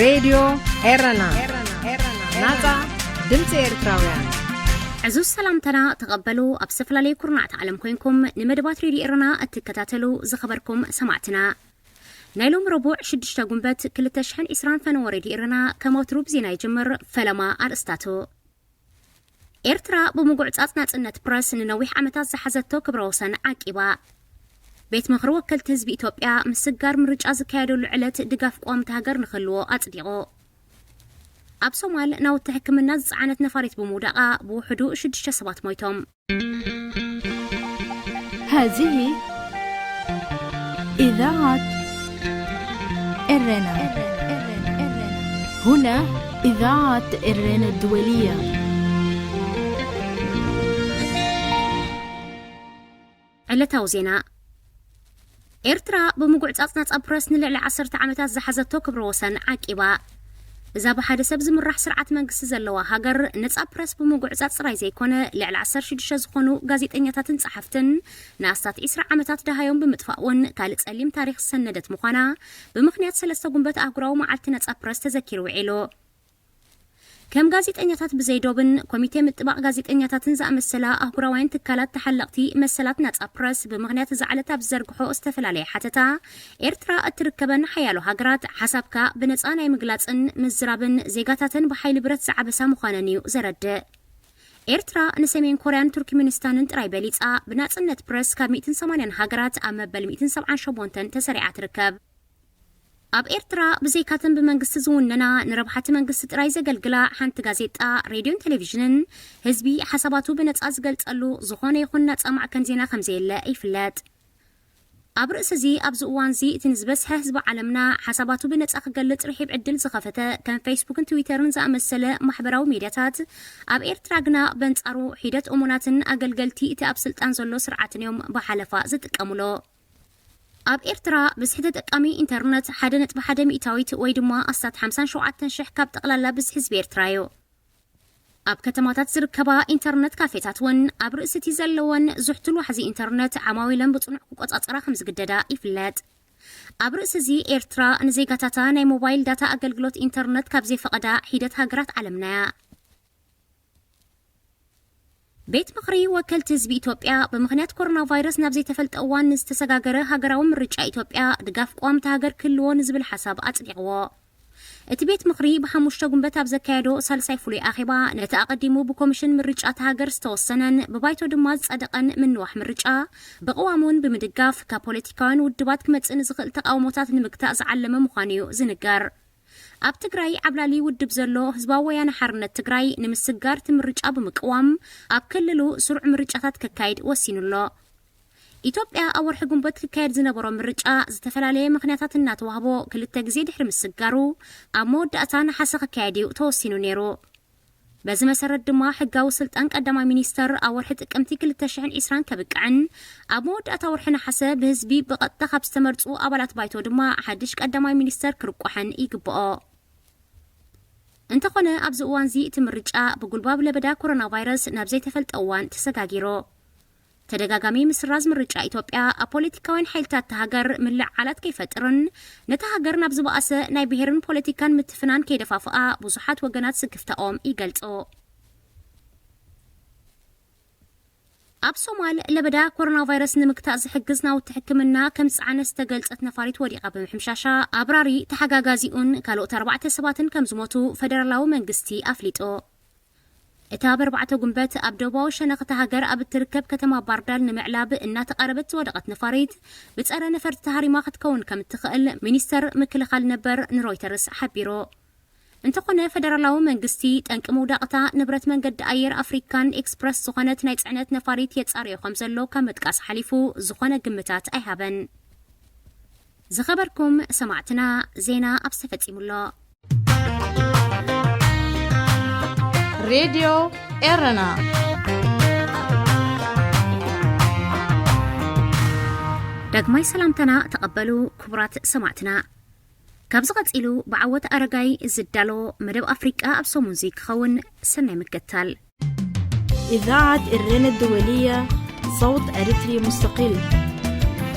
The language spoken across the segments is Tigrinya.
ሬድዮ ኤረና፣ ናጻ ድምጺ ኤርትራውያን። ዕዙዝ ሰላምታና ተቐበሉ። ኣብ ዝተፈላለዩ ኩርናዕቲ ዓለም ኮይንኩም ንመደባት ሬድዮ ኤረና እትከታተሉ ዝኸበርኩም ሰማዕትና፣ ናይ ሎም ረቡዕ ሽዱሽተ ጉንበት ክልተ ሽሕን ዕስራን ፈነወ ሬድዮ ኤረና ከም ወትሩ ብዜና ይጅምር። ፈለማ ኣርእስታቱ። ኤርትራ ብምጉዕጻጽ ናጽነት ፕረስ ንነዊሕ ዓመታት ዝሓዘቶ ክብረ ወሰን ዓቂባ። ቤት ምኽሪ ወከልቲ ህዝቢ ኢትዮጵያ ምስጋር ምርጫ ዝካየደሉ ዕለት ድጋፍ ቅዋም እታ ሃገር ንክህልዎ ኣጽዲቑ። ኣብ ሶማል ናውቲ ሕክምና ዝጸዓነት ነፋሪት ብምውዳቓ ብውሕዱ ሽዱሽተ ሰባት ሞይቶም። هذه إذاعة إرنا. هنا إذاعة إرنا الدولية. ዕለታዊ ዜና። ኤርትራ ብምጉዕጻጽ ናጻ ፕረስ ንልዕሊ ዓሰርተ ዓመታት ዝሓዘቶ ክብረ ወሰን ዓቂባ። እዛ ብሓደ ሰብ ዝምራሕ ስርዓት መንግስቲ ዘለዋ ሃገር ነጻ ፕረስ ብምጉዕጻጽ ጥራይ ዘይኮነ፣ ልዕሊ ዓሰርተ ሽዱሽተ ዝኾኑ ጋዜጠኛታትን ጸሓፍትን ንኣስታት ዕስራ ዓመታት ደሃዮም ብምጥፋእ እውን ካልእ ጸሊም ታሪኽ ዝሰነደት ምዃና ብምኽንያት ሰለስተ ጉንበት ኣህጉራዊ መዓልቲ ነጻ ፕረስ ተዘኪሩ ውዒሉ። ከም ጋዜጠኛታት ብዘይ ዶብን ኮሚቴ ምጥባቕ ጋዜጠኛታትን ዝኣመሰላ ኣህጉራውያን ትካላት ተሓለቕቲ መሰላት ናጻ ፕረስ ብምኽንያት እዛ ዕለት ኣብ ዝዘርግሖ ዝተፈላለየ ሓተታ፣ ኤርትራ እትርከበን ሓያሎ ሃገራት ሓሳብካ ብነጻ ናይ ምግላጽን ምዝራብን ዜጋታተን ብሓይሊ ብረት ዝዓበሳ ምዃነን እዩ ዘረድእ። ኤርትራ ንሰሜን ኮርያን ቱርክሜኒስታንን ጥራይ በሊጻ፣ ብናጽነት ፕረስ ካብ ሚእትን ሰማንያን ሃገራት ኣብ መበል ሚእትን ሰብዓን ሸሞንተን ተሰሪዓ ትርከብ። ኣብ ኤርትራ ብዘይካተን ብመንግስቲ ዝውነና፣ ንረብሓቲ መንግስቲ ጥራይ ዘገልግላ ሓንቲ ጋዜጣ፣ ሬድዮን ቴሌቪዥንን፣ ህዝቢ ሓሳባቱ ብነጻ ዝገልጸሉ ዝኾነ ይኹን ናጻ ማዕከን ዜና ከም ዘየለ ይፍለጥ። ኣብ ርእሲ እዚ፣ ኣብዚ እዋን እዚ እቲ ንዝበዝሐ ህዝቢ ዓለምና ሓሳባቱ ብነጻ ክገልጽ ርሒብ ዕድል ዝኸፈተ ከም ፌስቡክን ትዊተርን ዝኣመሰለ ማሕበራዊ ሜድያታት፣ ኣብ ኤርትራ ግና በንጻሩ ሒደት እሙናትን ኣገልገልቲ እቲ ኣብ ስልጣን ዘሎ ስርዓትን እዮም ብሓለፋ ዝጥቀምሉ። ኣብ ኤርትራ ብዝሒ ተጠቃሚ ኢንተርነት ሓደ ነጥቢ ሓደ ሚእታዊት ወይ ድማ ኣስታት ሓምሳን ሸውዓተን ሽሕ ካብ ጠቕላላ ብዝሒ ህዝቢ ኤርትራ እዩ። ኣብ ከተማታት ዝርከባ ኢንተርነት ካፌታት እውን ኣብ ርእሲ እቲ ዘለወን ዝሕቱል ዋሕዚ ኢንተርነት ዓማዊለን ብጽኑዕ ክቆጻጸራ ከም ዝግደዳ ይፍለጥ። ኣብ ርእሲ እዚ ኤርትራ ንዜጋታታ ናይ ሞባይል ዳታ ኣገልግሎት ኢንተርነት ካብ ዘይፈቐዳ ሒደት ሃገራት ዓለምና እያ። ቤት ምኽሪ ወከልቲ ህዝቢ ኢትዮጵያ ብምኽንያት ኮሮና ቫይረስ ናብ ዘይተፈልጠ እዋን ንዝተሰጋገረ ሃገራዊ ምርጫ ኢትዮጵያ ድጋፍ ቅዋም እታ ሃገር ክህልዎ ንዝብል ሓሳብ ኣጽዲቕዎ። እቲ ቤት ምኽሪ ብሓሙሽተ ጉንበት ኣብ ዘካየዶ ሳልሳይ ፍሉይ ኣኼባ፣ ነቲ ኣቐዲሙ ብኮሚሽን ምርጫ እታ ሃገር ዝተወሰነን ብባይቶ ድማ ዝጸደቐን ምንዋሕ ምርጫ ብቅዋም እውን ብምድጋፍ ካብ ፖለቲካውያን ውድባት ክመጽእ ንዝኽእል ተቃውሞታት ንምግታእ ዝዓለመ ምዃኑ እዩ ዝንገር። ኣብ ትግራይ ዓብላሊ ውድብ ዘሎ ህዝባዊ ወያነ ሓርነት ትግራይ ንምስጋር እቲ ምርጫ ብምቅዋም ኣብ ክልሉ ስሩዕ ምርጫታት ከካይድ ወሲኑ ኣሎ። ኢትዮጵያ ኣብ ወርሒ ግንቦት ክካየድ ዝነበሮ ምርጫ ዝተፈላለየ ምኽንያታት እናተዋህቦ ክልተ ግዜ ድሕሪ ምስጋሩ ኣብ መወዳእታ ነሓሰ ክካየድ እዩ ተወሲኑ ነይሩ። በዚ መሰረት ድማ ሕጋዊ ስልጣን ቀዳማይ ሚኒስተር ኣብ ወርሒ ጥቅምቲ ክልተ ሽሕን ዕስራን ከብቅዕን ኣብ መወዳእታ ወርሒ ነሓሰ ብህዝቢ ብቐጥታ ካብ ዝተመርጹ ኣባላት ባይቶ ድማ ሓድሽ ቀዳማይ ሚኒስተር ክርቋሕን ይግብኦ። እንተኾነ ኣብዚ እዋንዚ እቲ ምርጫ ብጉልባብ ለበዳ ኮሮና ቫይረስ ናብ ዘይተፈልጠ እዋን ተሰጋጊሩ። ተደጋጋሚ ምስራዝ ምርጫ ኢትዮጵያ ኣብ ፖለቲካውያን ሓይልታት እታ ሃገር ምልዕዓላት ከይፈጥርን ነታ ሃገር ናብ ዝበኣሰ ናይ ብሄርን ፖለቲካን ምትፍናን ከይደፋፍኣ ብዙሓት ወገናት ስክፍታኦም ይገልጹ። ኣብ ሶማል ለበዳ ኮሮና ቫይረስ ንምግታእ ዝሕግዝ ናውቲ ሕክምና ከም ዝጸዓነት ዝተገልጸት ነፋሪት ወዲቓ ብምሕምሻሻ ኣብራሪ ተሓጋጋዚኡን ካልኦት ኣርባዕተ ሰባትን ከም ዝሞቱ ፈደራላዊ መንግስቲ ኣፍሊጡ። እታ ኣብ ኣርባዕተ ጉንበት ኣብ ደቡባዊ ሸነኽ እታ ሃገር ኣብ እትርከብ ከተማ ባርዳል ንምዕላብ እናተቓረበት ዝወደቐት ነፋሪት ብጸረ ነፈርቲ ተሃሪማ ክትከውን ከም እትኽእል ሚኒስተር ምክልኻል ነበር ንሮይተርስ ሓቢሩ። እንተኾነ ፈደራላዊ መንግስቲ ጠንቂ ምውዳቕታ ንብረት መንገዲ ኣየር ኣፍሪካን ኤክስፕረስ ዝኾነት ናይ ጽዕነት ነፋሪት የጻርዮ ከም ዘሎ ካብ ምጥቃስ ሓሊፉ ዝኾነ ግምታት ኣይሃበን። ዝኸበርኩም ሰማዕትና ዜና ኣብዚ ተፈጺሙ ኣሎ። ሬድዮ ኤረና። ዳግማይ ሰላምታና ተቐበሉ ክቡራት ሰማዕትና። ካብዚ ቀጺሉ ብዓወት ኣረጋይ ዝዳሎ መደብ ኣፍሪቃ ኣብ ሰሙን እዚ ክኸውን ሰናይ ምክትታል። إذاعة إرنا الدولية، صوت أريتري مستقل.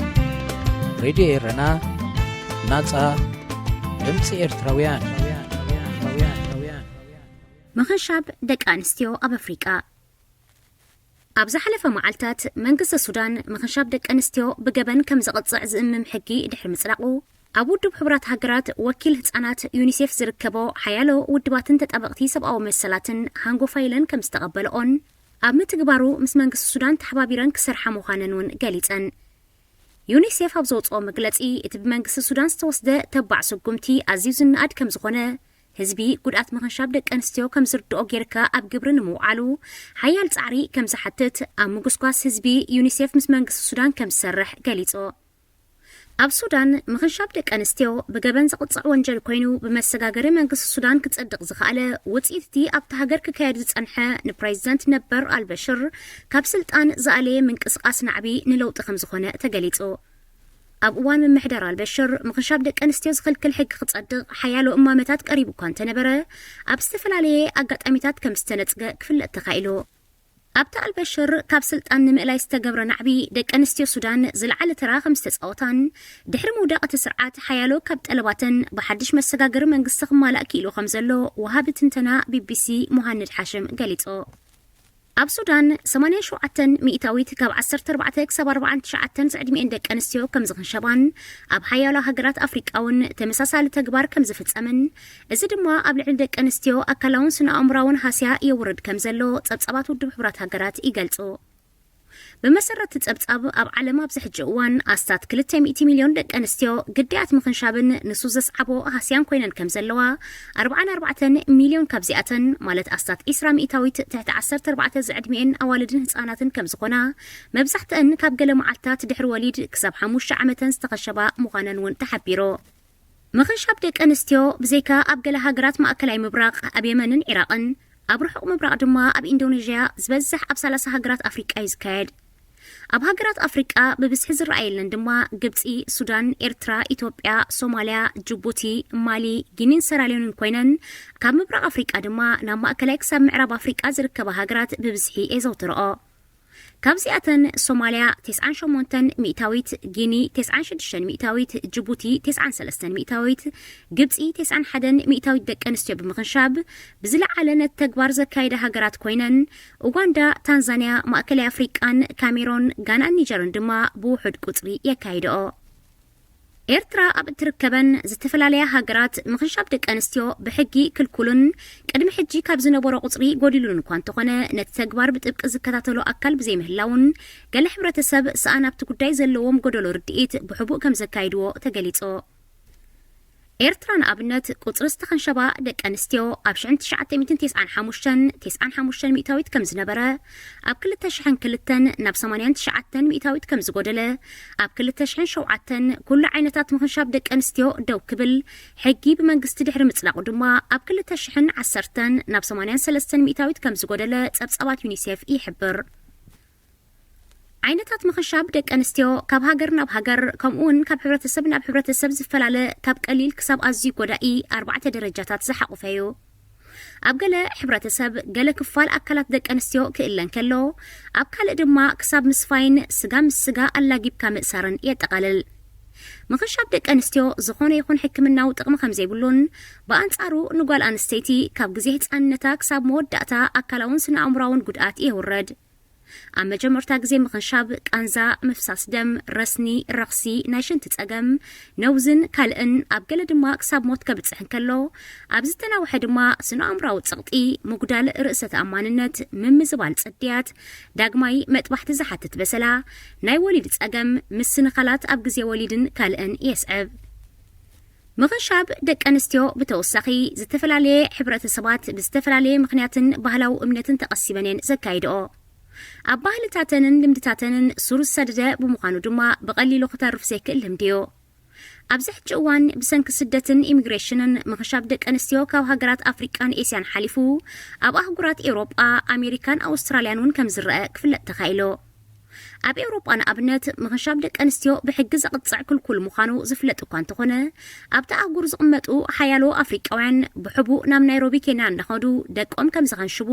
ሬድዮ ኤረና፣ ናጻ ድምጺ ኤርትራውያን። ምኽንሻብ ደቂ ኣንስትዮ ኣብ ኣፍሪቃ። ኣብ ዝሓለፈ መዓልታት መንግስቲ ሱዳን ምኽንሻብ ደቂ ኣንስትዮ ብገበን ከም ዘቕጽዕ ዝእምም ሕጊ ድሕሪ ምጽዳቑ፣ ኣብ ውድብ ሕቡራት ሃገራት ወኪል ህጻናት ዩኒሴፍ ዝርከቦ ሓያሎ ውድባትን ተጣበቕቲ ሰብኣዊ መሰላትን ሃንጎፋይለን ከም ዝተቐበለኦን ኣብ ምትግባሩ ምስ መንግስቲ ሱዳን ተሓባቢረን ክሰርሓ ምዃነን እውን ገሊጸን። ዩኒሴፍ ኣብ ዘውፅኦ መግለፂ፣ እቲ ብመንግስቲ ሱዳን ዝተወስደ ተባዕ ስጉምቲ ኣዝዩ ዝነኣድ ከም ዝኾነ፣ ህዝቢ ጉድኣት ምኽንሻብ ደቂ ኣንስትዮ ከም ዝርድኦ ጌርካ ኣብ ግብሪ ንምውዓሉ ሓያል ፃዕሪ ከም ዝሓትት ኣብ ምጉስጓስ ህዝቢ ዩኒሴፍ ምስ መንግስቲ ሱዳን ከም ዝሰርሕ ገሊፁ። ኣብ ሱዳን ምኽንሻብ ደቂ ኣንስትዮ ብገበን ዝቕፅዕ ወንጀል ኮይኑ፣ ብመሰጋገሪ መንግስቲ ሱዳን ክፀድቕ ዝኸኣለ ውፅኢት እቲ ኣብቲ ሃገር ክካየድ ዝፀንሐ ንፕሬዚደንት ነበር ኣልበሽር ካብ ስልጣን ዝኣለየ ምንቅስቓስ ናዕቢ ንለውጢ ከም ዝኾነ ተገሊፁ። ኣብ እዋን ምምሕዳር ኣልበሽር ምኽንሻብ ደቂ ኣንስትዮ ዝኽልክል ሕጊ ክጸድቕ ሓያሎ እማመታት ቀሪቡ እኳ እንተነበረ፣ ኣብ ዝተፈላለየ ኣጋጣሚታት ከም ዝተነጽገ ክፍለጥ ተኻኢሉ። ኣብቲ ኣልበሽር ካብ ስልጣን ንምእላይ ዝተገብረ ናዕቢ፣ ደቂ ኣንስትዮ ሱዳን ዝለዓለ ተራ ከም ዝተጻወታን፣ ድሕሪ ምውዳቕ እቲ ስርዓት ሓያሎ ካብ ጠለባተን ብሓድሽ መሰጋገሪ መንግስቲ ክማላእ ክኢሉ ከም ዘሎ ወሃቢ ትንተና ቢቢሲ ሙሃንድ ሓሽም ገሊጹ። ኣብ ሱዳን ሰማንያን ሸውዓተን ሚእታዊት ካብ ዓሰርተ ኣርባዕተ ክሳብ ኣርባዓን ትሽዓተን ዝዕድሚኤን ደቂ ኣንስትዮ ከም ዝኽንሸባን ኣብ ሓያሎ ሃገራት ኣፍሪቃ እውን ተመሳሳሊ ተግባር ከም ዝፍጸምን፣ እዚ ድማ ኣብ ልዕሊ ደቂ ኣንስትዮ ኣካላውን ስነ ኣእምራውን ሃስያ የውርድ ከም ዘሎ ጸብጻባት ውድብ ሕቡራት ሃገራት ይገልጹ። ብመሰረት እቲ ጸብጻብ፣ ኣብ ዓለም ኣብዚ ሕጂ እዋን ኣስታት ክልተ ሚእቲ ሚልዮን ደቂ ኣንስትዮ ግዳያት ምኽንሻብን ንሱ ዘስዓቦ ሃስያን ኮይነን ከም ዘለዋ፣ ኣርባዓን ኣርባዕተን ሚልዮን ካብዚኣተን፣ ማለት ኣስታት ዒስራ ሚእታዊት ትሕቲ ዓሰርተ ኣርባዕተ ዝዕድሚኤን ኣዋልድን ህጻናትን ከም ዝኾና፣ መብዛሕትአን ካብ ገለ መዓልታት ድሕሪ ወሊድ ክሳብ ሓሙሽተ ዓመተን ዝተኸሸባ ምዃነን እውን ተሓቢሩ። ምኽንሻብ ደቂ ኣንስትዮ ብዘይካ ኣብ ገለ ሃገራት ማእከላይ ምብራቕ፣ ኣብ የመንን ዒራቕን፣ ኣብ ርሑቕ ምብራቕ ድማ ኣብ ኢንዶኔዥያ፣ ዝበዝሕ ኣብ ሰላሳ ሃገራት ኣፍሪቃ እዩ ዝካየድ። ኣብ ሃገራት ኣፍሪቃ ብብዝሒ ዝረኣየለን ድማ ግብጺ፣ ሱዳን፣ ኤርትራ፣ ኢትዮጵያ፣ ሶማልያ፣ ጅቡቲ፣ ማሊ፣ ጊኒን ሰራልዮንን ኮይነን፣ ካብ ምብራቕ ኣፍሪቃ ድማ ናብ ማእከላይ ክሳብ ምዕራብ ኣፍሪቃ ዝርከባ ሃገራት ብብዝሒ የዘውትርኦ። ካብዚኣተን ሶማልያ ተስዓን ሸሞንተን ሚእታዊት፣ ጊኒ ተስዓን ሽዱሽተን ሚእታዊት፣ ጅቡቲ ተስዓን ሰለስተን ሚእታዊት፣ ግብጺ ተስዓን ሓደን ሚእታዊት ደቂ ኣንስትዮ ብምኽንሻብ ብዝለዓለ ነቲ ተግባር ዘካየዳ ሃገራት ኮይነን፣ ኡጋንዳ፣ ታንዛንያ፣ ማእከላይ ኣፍሪቃን ካሜሮን፣ ጋናን ኒጀርን ድማ ብውሑድ ቁጽሪ የካይድኦ። ኤርትራ ኣብ እትርከበን ዝተፈላለያ ሃገራት ምኽንሻብ ደቂ ኣንስትዮ ብሕጊ ክልኩልን ቅድሚ ሕጂ ካብ ዝነበሮ ቁጽሪ ጎዲሉን እኳ እንተኾነ፣ ነቲ ተግባር ብጥብቂ ዝከታተሎ ኣካል ብዘይምህላውን ገለ ሕብረተሰብ ሰኣን ኣብቲ ጉዳይ ዘለዎም ጎደሎ ርድኢት ብሕቡእ ከም ዘካይድዎ ተገሊጹ። ኤርትራ ንኣብነት ቁጽሪ ዝተኸንሸባ ደቂ ኣንስትዮ ኣብ ሽሕን ትሽዓተ ሚእትን ተስዓን ሓሙሽተን፣ ተስዓን ሓሙሽተን ሚእታዊት ከም ዝነበረ፣ ኣብ ክልተ ሽሕን ክልተን ናብ ሰማንያን ትሽዓተን ሚእታዊት ከም ዝጎደለ፣ ኣብ ክልተ ሽሕን ሸውዓተን ኩሉ ዓይነታት ምኽንሻብ ደቂ ኣንስትዮ ደው ክብል ሕጊ ብመንግስቲ ድሕሪ ምጽዳቑ ድማ፣ ኣብ ክልተ ሽሕን ዓሰርተን ናብ ሰማንያን ሰለስተን ሚእታዊት ከም ዝጎደለ ጸብጻባት ዩኒሴፍ ይሕብር። ዓይነታት ምኽንሻብ ደቂ ኣንስትዮ ካብ ሃገር ናብ ሃገር፣ ከምኡ እውን ካብ ሕብረተሰብ ናብ ሕብረተሰብ ዝፈላለ፣ ካብ ቀሊል ክሳብ ኣዝዩ ጎዳኢ ኣርባዕተ ደረጃታት ዝሓቑፈ እዩ። ኣብ ገለ ሕብረተሰብ፣ ገለ ክፋል ኣካላት ደቂ ኣንስትዮ ክእለ እንከሎ፣ ኣብ ካልእ ድማ ክሳብ ምስፋይን ስጋ ምስ ስጋ ኣላጊብካ ምእሳርን የጠቓልል። ምኽንሻብ ደቂ ኣንስትዮ ዝኾነ ይኹን ሕክምናዊ ጥቕሚ ከም ዘይብሉን፣ ብኣንጻሩ ንጓል ኣንስተይቲ ካብ ግዜ ህጻንነታ ክሳብ መወዳእታ ኣካላውን ስነ ኣእምራውን ጉድኣት የውርድ። ኣብ መጀመርታ ግዜ ምኽንሻብ ቃንዛ፣ ምፍሳስ ደም፣ ረስኒ፣ ረኽሲ፣ ናይ ሽንቲ ጸገም፣ ነውዝን ካልእን፣ ኣብ ገለ ድማ ክሳብ ሞት ከብጽሕ እንከሎ፣ ኣብ ዝተናውሐ ድማ ስነ-ኣእምራዊ ጸቕጢ፣ ምጉዳል ርእሰ ተኣማንነት፣ ምምዝባል ጽድያት፣ ዳግማይ መጥባሕቲ ዝሓትት በሰላ፣ ናይ ወሊድ ጸገም፣ ምስንኻላት ኣብ ግዜ ወሊድን ካልእን የስዕብ። ምኽንሻብ ደቂ ኣንስትዮ ብተወሳኺ ዝተፈላለየ ሕብረተሰባት ብዝተፈላለየ ምኽንያትን ባህላዊ እምነትን ተቐሲበን እየን ዘካይድኦ። ኣብ ባህልታተንን ልምድታተንን ሱር ዝሰደደ ብምዃኑ ድማ ብቐሊሉ ክተርፍ ዘይክእል ልምዲ እዩ። ኣብዚ ሕጂ እዋን ብሰንኪ ስደትን ኢሚግሬሽንን ምኽንሻብ ደቂ ኣንስትዮ ካብ ሃገራት ኣፍሪቃን ኤስያን ሓሊፉ ኣብ ኣህጉራት ኤውሮጳ፣ ኣሜሪካን ኣውስትራልያን እውን ከም ዝረአ ክፍለጥ ተኻኢሉ። ኣብ ኤውሮጳ ንኣብነት ምኽንሻብ ደቂ ኣንስትዮ ብሕጊ ዘቕጽዕ ክልኩል ምዃኑ ዝፍለጥ እኳ እንተኾነ፣ ኣብቲ ኣህጉር ዝቕመጡ ሓያሎ ኣፍሪቃውያን ብሕቡእ ናብ ናይሮቢ ኬንያ እናኸዱ ደቆም ከም ዘኸንሽቡ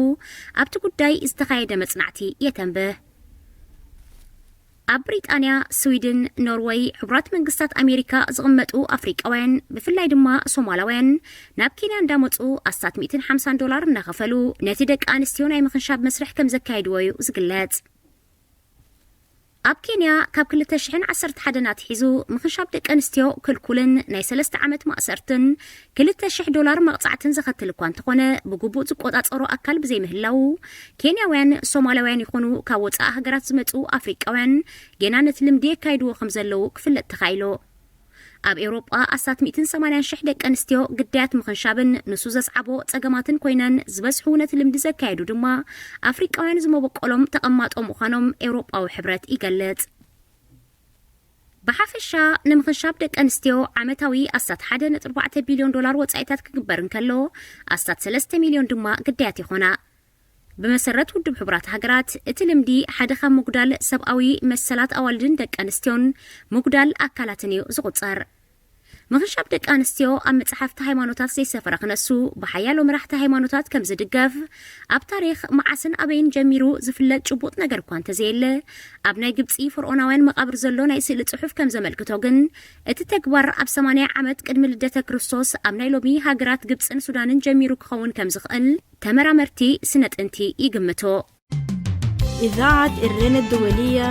ኣብቲ ጉዳይ ዝተኻየደ መጽናዕቲ የተንብህ። ኣብ ብሪጣንያ፣ ስዊድን፣ ኖርወይ፣ ሕቡራት መንግስታት ኣሜሪካ ዝቕመጡ ኣፍሪቃውያን፣ ብፍላይ ድማ ሶማላውያን፣ ናብ ኬንያ እንዳመጹ ኣስታት ሚእትን ሓምሳን ዶላር እናኸፈሉ ነቲ ደቂ ኣንስትዮ ናይ ምኽንሻብ መስርሕ ከም ዘካየድዎ እዩ ዝግለጽ። ኣብ ኬንያ ካብ ክልተ ሽሕን ዓሰርተ ሓደን ኣትሒዙ ምኽንሻብ ደቂ ኣንስትዮ ክልኩልን ናይ ሰለስተ ዓመት ማእሰርትን ክልተ ሽሕ ዶላር መቕጻዕትን ዘኸትል እኳ እንተኾነ፣ ብግቡእ ዝቆጻጸሮ ኣካል ብዘይምህላው፣ ኬንያውያን፣ ሶማላውያን ይኹኑ ካብ ወጻኢ ሃገራት ዝመጹ ኣፍሪቃውያን ጌና ነቲ ልምዲ የካይድዎ ከም ዘለዉ ክፍለጥ ተኻኢሉ። ኣብ ኤውሮጳ ኣስታት ሚእትን ሰማንያን ሽሕ ደቂ ኣንስትዮ ግዳያት ምኽንሻብን ንሱ ዘስዓቦ ጸገማትን ኮይነን፣ ዝበዝሑ ነቲ ልምዲ ዘካየዱ ድማ ኣፍሪቃውያን ዝመበቆሎም ተቐማጦ ምዃኖም ኤውሮጳዊ ሕብረት ይገልጽ። ብሓፈሻ፣ ንምኽንሻብ ደቂ ኣንስትዮ ዓመታዊ ኣስታት ሓደ ነጥቢ ኣርባዕተ ቢልዮን ዶላር ወጻኢታት ክግበር እንከሎ፣ ኣስታት ሰለስተ ሚልዮን ድማ ግዳያት ይኾና። ብመሰረት ውድብ ሕቡራት ሃገራት፣ እቲ ልምዲ ሓደ ካብ ምጉዳል ሰብኣዊ መሰላት ኣዋልድን ደቂ ኣንስትዮን ምጉዳል ኣካላትን እዩ ዝቑጸር። ምኽንሻብ ደቂ ኣንስትዮ ኣብ መጽሓፍቲ ሃይማኖታት ዘይሰፈረ ክነሱ፣ ብሓያሎ መራሕቲ ሃይማኖታት ከም ዝድገፍ፣ ኣብ ታሪኽ መዓስን ኣበይን ጀሚሩ ዝፍለጥ ጭቡጥ ነገር እኳ እንተዘየለ፣ ኣብ ናይ ግብጺ ፈርዖናውያን መቓብር ዘሎ ናይ ስእሊ ጽሑፍ ከም ዘመልክቶ ግን፣ እቲ ተግባር ኣብ ሰማንያ ዓመት ቅድሚ ልደተ ክርስቶስ ኣብ ናይ ሎሚ ሃገራት ግብጽን ሱዳንን ጀሚሩ ክኸውን ከም ዝኽእል ተመራመርቲ ስነ ጥንቲ ይግምቱ። إذاعة إرينا الدولية،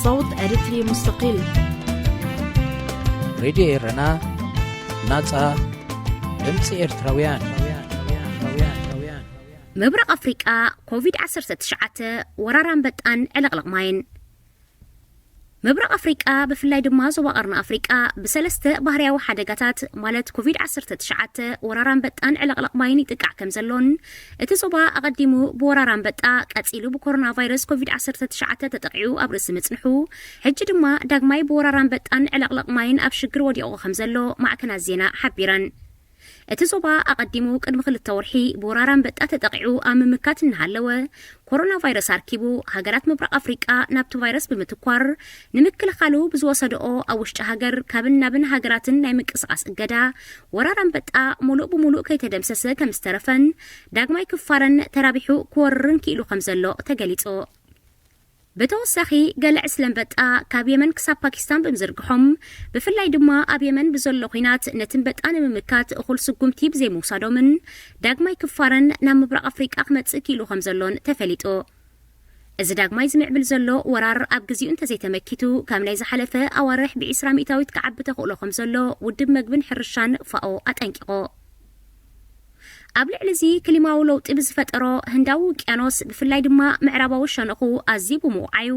صوت أريتري مستقل. ሬድዮ ኤረና፣ ናጻ ድምጺ ኤርትራውያን። ምብራቕ ኣፍሪቃ፣ ኮቪድ ዓሰርተ ትሽዓተ፣ ወራር ኣንበጣን ዕልቕልቕ ማይን። ምብራቕ ኣፍሪቃ፣ ብፍላይ ድማ ዞባ ቀርኒ ኣፍሪቃ፣ ብሰለስተ ባህርያዊ ሓደጋታት፣ ማለት ኮቪድ ዓሰርተ ትሽዓተ፣ ወራር ኣንበጣን ዕልቕልቕ ማይን ይጥቃዕ ከም ዘሎን፣ እቲ ዞባ ኣቐዲሙ ብወራር ኣንበጣ፣ ቀጺሉ ብኮሮና ቫይረስ ኮቪድ ዓሰርተ ትሽዓተ ተጠቒዑ ኣብ ርእሲ ምጽንሑ፣ ሕጂ ድማ ዳግማይ ብወራር ኣንበጣን ዕልቕልቕ ማይን ኣብ ሽግር ወዲቑ ከም ዘሎ ማዕከናት ዜና ሓቢረን። እቲ ዞባ ኣቐዲሙ ቅድሚ ክልተ ወርሒ ብወራር ኣንበጣ ተጠቒዑ ኣብ ምምካት እናሃለወ፣ ኮሮና ቫይረስ ኣርኪቡ፣ ሃገራት ምብራቕ ኣፍሪቃ ናብቲ ቫይረስ ብምትኳር፣ ንምክልኻሉ ብዝወሰደኦ ኣብ ውሽጢ ሃገር ካብን ናብን ሃገራትን ናይ ምንቅስቓስ እገዳ፣ ወራር ኣንበጣ ሙሉእ ብሙሉእ ከይተደምሰሰ ከም ዝተረፈን፣ ዳግማይ ክፋረን ተራቢሑ ክወርርን ክኢሉ ከም ዘሎ ተገሊጹ። ብተወሳኺ፣ ገለ ዕስለ ኣንበጣ ካብ የመን ክሳብ ፓኪስታን ብምዝርግሖም፣ ብፍላይ ድማ ኣብ የመን ብዘሎ ኲናት ነቲ ኣንበጣ ንምምካት እኹል ስጉምቲ ብዘይምውሳዶምን፣ ዳግማይ ክፋረን ናብ ምብራቕ ኣፍሪቃ ክመጽእ ክኢሉ ከም ዘሎን ተፈሊጡ። እዚ ዳግማይ ዝምዕብል ዘሎ ወራር ኣብ ግዜኡ እንተዘይተመኪቱ፣ ካብ ናይ ዝሓለፈ ኣዋርሕ ብዒስራ ሚእታዊት ክዓቢ ተኽእሎ ከም ዘሎ ውድብ መግብን ሕርሻን ፋኦ ኣጠንቂቑ። ኣብ ልዕሊ እዚ ክሊማዊ ለውጢ ብዝፈጠሮ ህንዳዊ ውቅያኖስ፣ ብፍላይ ድማ ምዕራባዊ ሸነኹ ኣዝዩ ብምውዓዩ፣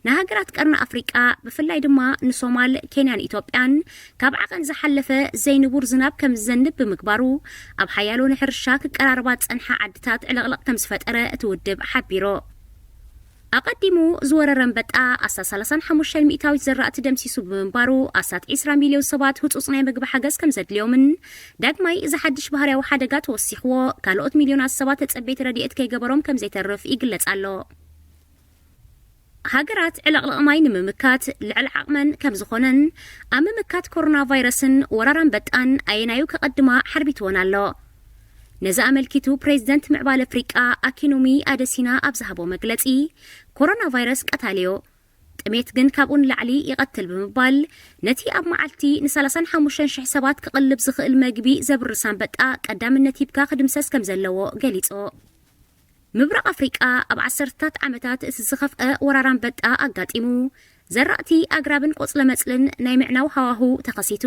ንሃገራት ቀርኒ ኣፍሪቃ፣ ብፍላይ ድማ ንሶማል፣ ኬንያን ኢትዮጵያን፣ ካብ ዓቐን ዝሓለፈ ዘይንቡር ዝናብ ከም ዝዘንብ ብምግባሩ፣ ኣብ ሓያሎ ንሕርሻ ክቀራረባ ዝጸንሓ ዓድታት ዕልቕልቕ ከም ዝፈጠረ እቲ ውድብ ሓቢሩ። ኣቐዲሙ ዝወረረ ኣንበጣ ኣስታት ሰላሳን ሓሙሽተን ሚእታዊት ዘራእቲ ደምሲሱ ብምንባሩ፣ ኣስታት ዒስራ ሚልዮን ሰባት ህጹጽ ናይ መግቢ ሓገዝ ከም ዘድልዮምን፣ ዳግማይ እዚ ሓድሽ ባህርያዊ ሓደጋ ተወሲኽዎ፣ ካልኦት ሚልዮናት ሰባት ተጸበይቲ ረድኤት ከይገበሮም ከም ዘይተርፍ ይግለጽ ኣሎ። ሃገራት ዕልቕልቕ ማይ ንምምካት ልዕሊ ዓቕመን ከም ዝኾነን፣ ኣብ ምምካት ኮሮና ቫይረስን ወራር ኣንበጣን ኣየናዩ ከቐድማ ሓርቢትወን ኣሎ። ነዚ ኣመልኪቱ፣ ፕሬዚደንት ምዕባለ ኣፍሪቃ ኣኪኑሚ ኣደሲና ኣብ ዝሃቦ መግለጺ፣ ኮሮና ቫይረስ ቀታሊዮ፣ ጥሜት ግን ካብኡ ንላዕሊ ይቐትል ብምባል፣ ነቲ ኣብ መዓልቲ ንሰላሳን ሓሙሽተን ሽሕ ሰባት ክቕልብ ዝኽእል መግቢ ዘብርስ ኣንበጣ ቀዳምነት ሂብካ ክድምሰስ ከም ዘለዎ ገሊጹ። ምብራቕ ኣፍሪቃ ኣብ ዓሰርተታት ዓመታት እቲ ዝኸፍአ ወራር ኣንበጣ ኣጋጢሙ፣ ዘራእቲ ኣግራብን ቆጽለ መጽልን ናይ ምዕናው ሃዋሁ ተኸሲቱ፣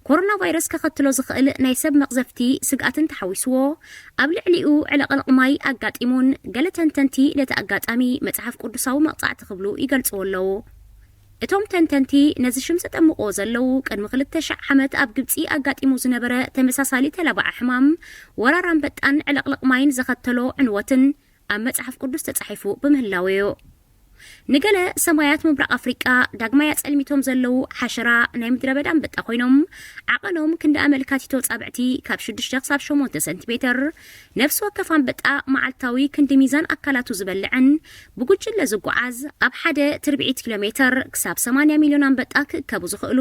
ኮሮና ቫይረስ ከኸትሎ ዝኽእል ናይ ሰብ መቕዘፍቲ ስግኣትን ተሓዊስዎ፣ ኣብ ልዕሊኡ ዕልቕልቕ ማይ ኣጋጢሙን፣ ገለ ተንተንቲ ነቲ ኣጋጣሚ መጽሓፍ ቅዱሳዊ መቕጻዕቲ ክብሉ ይገልጽዎ ኣለዉ። እቶም ተንተንቲ ነዚ ሽም ዘጠምቕዎ ዘለዉ፣ ቅድሚ ክልተ ሽሕ ዓመት ኣብ ግብጺ ኣጋጢሙ ዝነበረ ተመሳሳሊ ተላባዒ ሕማም፣ ወራር ኣንበጣን ዕልቕልቕ ማይን ዘኸተሎ ዕንወትን ኣብ መጽሓፍ ቅዱስ ተጻሒፉ ብምህላዉ እዩ። ንገለ ሰማያት ምብራቕ ኣፍሪቃ ዳግማይ ኣጸልሚቶም ዘለዉ ሓሸራ ናይ ምድረ በዳ ኣንበጣ ኮይኖም፣ ዓቐኖም ክንዲ ኣመልካቲቶ ጻብዕቲ ካብ ሽዱሽተ ክሳብ ሸሞንተ ሰንቲሜተር፣ ነፍሲ ወከፍ ኣንበጣ መዓልታዊ ክንዲ ሚዛን ኣካላቱ ዝበልዕን ብጉጅለ ዝጓዓዝ፣ ኣብ ሓደ ትርብዒት ኪሎ ሜተር ክሳብ ሰማንያ ሚልዮን ኣንበጣ ክእከቡ ዝኽእሉ፣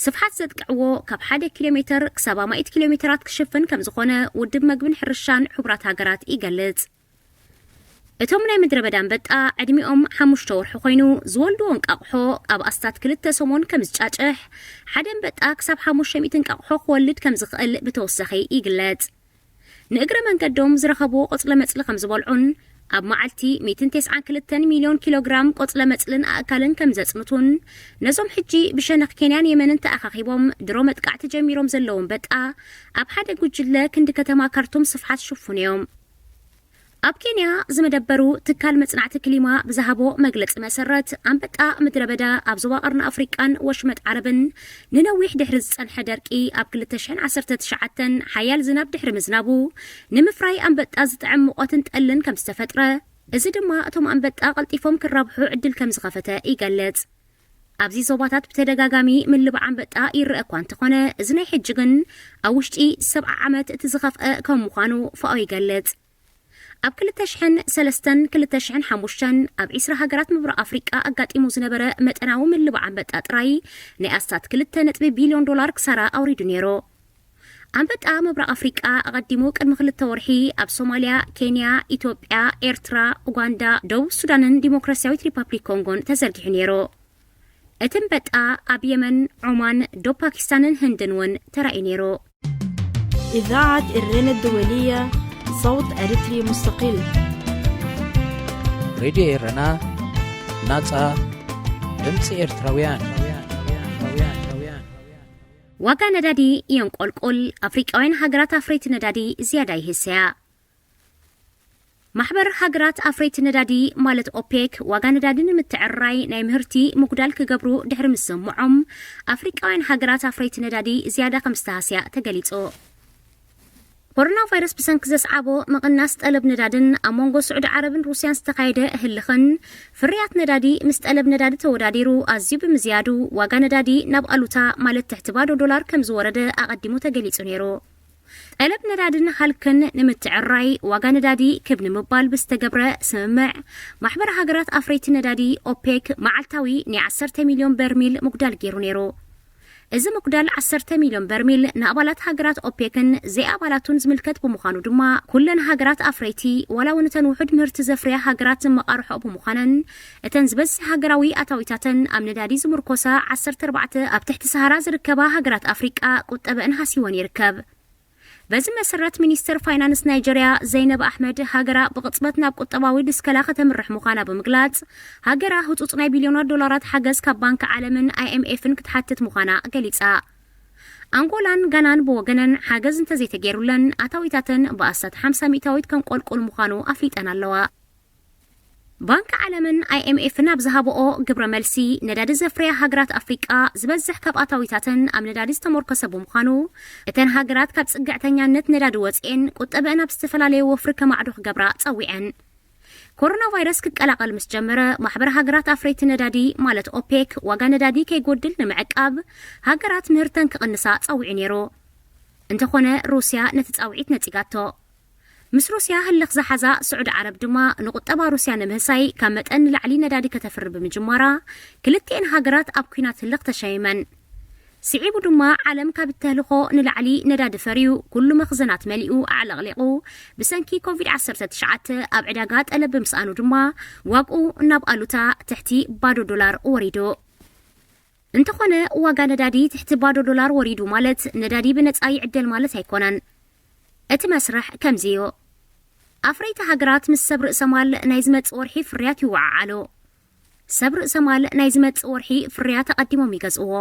ስፍሓት ዘጥቅዕዎ ካብ ሓደ ኪሎ ሜተር ክሳብ ኣማኢት ኪሎ ሜተራት ክሽፍን ከም ዝኾነ ውድብ መግብን ሕርሻን ሕቡራት ሃገራት ይገልጽ። እቶም ናይ ምድረ በዳ ኣንበጣ ዕድሚኦም ሓሙሽተ ወርሒ ኮይኑ ዝወልድዎ እንቃቕሖ ኣብ ኣስታት ክልተ ሰሙን ከም ዝጫጭሕ፣ ሓደ ኣንበጣ ክሳብ ሓሙሽተ ሚእቲ እንቃቕሖ ክወልድ ከም ዝኽእል ብተወሳኺ ይግለጽ። ንእግረ መንገዶም ዝረኸብዎ ቆጽለ መጽሊ ከም ዝበልዑን ኣብ መዓልቲ ሚእትን ተስዓን ክልተን ሚልዮን ኪሎ ግራም ቆጽለ መጽልን ኣእካልን ከም ዘጽንቱን፣ ነዞም ሕጂ ብሸነኽ ኬንያን የመንን ተኣኻኺቦም ድሮ መጥቃዕቲ ጀሚሮም ዘለዉ ኣንበጣ ኣብ ሓደ ጉጅለ ክንዲ ከተማ ካርቱም ስፍሓት ሽፉን እዮም። ኣብ ኬንያ ዝመደበሩ ትካል መጽናዕቲ ክሊማ ብዝሃቦ መግለጺ መሰረት፣ ኣንበጣ ምድረ በዳ ኣብ ዞባ ቀርኒ ኣፍሪቃን ወሽመጥ ዓረብን ንነዊሕ ድሕሪ ዝጸንሐ ደርቂ ኣብ ክልተ ሽሕን ዓሰርተ ትሽዓተን ሓያል ዝናብ ድሕሪ ምዝናቡ፣ ንምፍራይ ኣንበጣ ዝጥዕም ሙቐትን ጠልን ከም ዝተፈጥረ፣ እዚ ድማ እቶም ኣንበጣ ቀልጢፎም ክራብሑ ዕድል ከም ዝኸፈተ ይገልጽ። ኣብዚ ዞባታት ብተደጋጋሚ ምልባዕ ኣንበጣ ይረአ እኳ እንተኾነ፣ እዚ ናይ ሕጂ ግን ኣብ ውሽጢ ሰብዓ ዓመት እቲ ዝኸፍአ ከም ምዃኑ ፋኦ ይገልጽ። ኣብ ክልተ ሽሕን ሰለስተን ክልተ ሽሕን ሓሙሽተን ኣብ ዒስራ ሃገራት ምብራቕ ኣፍሪቃ ኣጋጢሙ ዝነበረ መጠናዊ ምልባዕ ኣንበጣ ጥራይ ናይ ኣስታት ክልተ ነጥቢ ቢልዮን ዶላር ክሳራ ኣውሪዱ ነይሩ። ኣንበጣ ምብራቕ ኣፍሪቃ ኣቐዲሙ ቅድሚ ክልተ ወርሒ ኣብ ሶማልያ፣ ኬንያ፣ ኢትዮጵያ፣ ኤርትራ፣ ኡጋንዳ፣ ደቡብ ሱዳንን ዲሞክራሲያዊት ሪፐብሊክ ኮንጎን ተዘርጊሑ ነይሩ። እቲ ኣንበጣ ኣብ የመን፣ ዖማን፣ ዶብ ፓኪስታንን ህንድን እውን ተራእዩ ነይሩ። إذاعة إرينا الدولية، صوت أريتري مستقل. ሬድዮ ኤረና፣ ናጻ ድምጺ ኤርትራውያን። ዋጋ ነዳዲ የንቆልቁል፣ ኣፍሪቃውያን ሃገራት ኣፍረይቲ ነዳዲ ዝያዳ ይህሰያ። ማሕበር ሃገራት ኣፍረይቲ ነዳዲ ማለት ኦፔክ ዋጋ ነዳዲ ንምትዕርራይ ናይ ምህርቲ ምጉዳል ክገብሩ ድሕሪ ምስምዖም፣ ኣፍሪቃውያን ሃገራት ኣፍረይቲ ነዳዲ ዝያዳ ከም ዝተሃስያ ተገሊጹ። ኮሮና ቫይረስ ብሰንኪ ዘስዓቦ ምቕናስ ጠለብ ነዳድን ኣብ መንጎ ስዑዲ ዓረብን ሩስያን ዝተኻየደ ህልኽን ፍርያት ነዳዲ ምስ ጠለብ ነዳዲ ተወዳዲሩ ኣዝዩ ብምዝያዱ ዋጋ ነዳዲ ናብ ኣሉታ ማለት ትሕቲ ባዶ ዶላር ከም ዝወረደ ኣቐዲሙ ተገሊጹ ነይሩ። ጠለብ ነዳድን ሃልክን ንምትዕርራይ ዋጋ ነዳዲ ክብ ንምባል ብዝተገብረ ስምምዕ ማሕበር ሃገራት ኣፍረይቲ ነዳዲ ኦፔክ መዓልታዊ ናይ ዓሰርተ ሚልዮን በርሚል ምጉዳል ገይሩ ነይሩ። እዚ ምጉዳል ዓሰርተ ሚልዮን በርሚል ንኣባላት ሃገራት ኦፔክን ዘይኣባላቱን ዝምልከት ብምዃኑ ድማ፣ ኩለን ሃገራት ኣፍረይቲ ዋላ እውን እተን ውሑድ ምህርቲ ዘፍርያ ሃገራት ዝመቓርሖ ብምዃነን፣ እተን ዝበዝሕ ሃገራዊ ኣታዊታተን ኣብ ነዳዲ ዝምርኮሳ ዓሰርተ ኣርባዕተ ኣብ ትሕቲ ሰሃራ ዝርከባ ሃገራት ኣፍሪቃ ቁጠበአን ሃሲወን ይርከብ። በዚ መሰረት ሚኒስተር ፋይናንስ ናይጀርያ ዘይነብ ኣሕመድ ሃገራ ብቕጽበት ናብ ቁጠባዊ ድስከላ ከተምርሕ ምዃና ብምግላጽ፣ ሃገራ ህጹጽ ናይ ቢልዮናት ዶላራት ሓገዝ ካብ ባንክ ዓለምን ኣይኤምኤፍን ክትሓትት ምዃና ገሊጻ። ኣንጎላን ጋናን ብወገነን ሓገዝ እንተዘይተገይሩለን ኣታዊታተን ብኣስታት ሓምሳ ሚእታዊት ከንቆልቁል ምዃኑ ኣፍሊጠን ኣለዋ። ባንክ ዓለምን ኣይኤምኤፍን ኣብ ዝሃብኦ ግብረ መልሲ፣ ነዳዲ ዘፍርያ ሃገራት ኣፍሪቃ ዝበዝሕ ካብ ኣታዊታተን ኣብ ነዳዲ ዝተመርኮሰ ብምዃኑ፣ እተን ሃገራት ካብ ጽግዕተኛነት ነዳዲ ወጺኤን ቁጠበአን ኣብ ዝተፈላለየ ወፍሪ ከማዕዶ ክገብራ ጸዊዐን። ኮሮና ቫይረስ ክቀላቐል ምስ ጀመረ፣ ማሕበር ሃገራት ኣፍረይቲ ነዳዲ ማለት ኦፔክ ዋጋ ነዳዲ ከይጎድል ንምዕቃብ ሃገራት ምህርተን ክቕንሳ ጸዊዑ ነይሩ። እንተኾነ ሩስያ ነቲ ጻውዒት ነጺጋቶ። ምስ ሩስያ ህልኽ ዝሓዛ ስዑዲ ዓረብ ድማ ንቁጠባ ሩስያ ንምህሳይ ካብ መጠን ንላዕሊ ነዳዲ ከተፍሪ ብምጅማራ፣ ክልቲኤን ሃገራት ኣብ ኲናት ህልኽ ተሸይመን። ስዒቡ ድማ ዓለም ካብ እተህልኾ ንላዕሊ ነዳዲ ፈርዩ ኩሉ መኽዘናት መሊኡ ኣዕለቕሊቑ፣ ብሰንኪ ኮቪድ ዓሰርተ ትሽዓተ ኣብ ዕዳጋ ጠለብ ብምስኣኑ ድማ ዋግኡ ናብ ኣሉታ ትሕቲ ባዶ ዶላር ወሪዱ። እንተኾነ ዋጋ ነዳዲ ትሕቲ ባዶ ዶላር ወሪዱ ማለት ነዳዲ ብነጻ ይዕደል ማለት ኣይኮነን። እቲ መስርሕ ከምዚ እዩ። ኣፍረይቲ ሃገራት ምስ ሰብ ርእሰ ማል ናይ ዝመጽእ ወርሒ ፍርያት ይወዓዓሉ። ሰብ ርእሰ ማል ናይ ዝመጽእ ወርሒ ፍርያት ኣቐዲሞም ይገዝእዎ።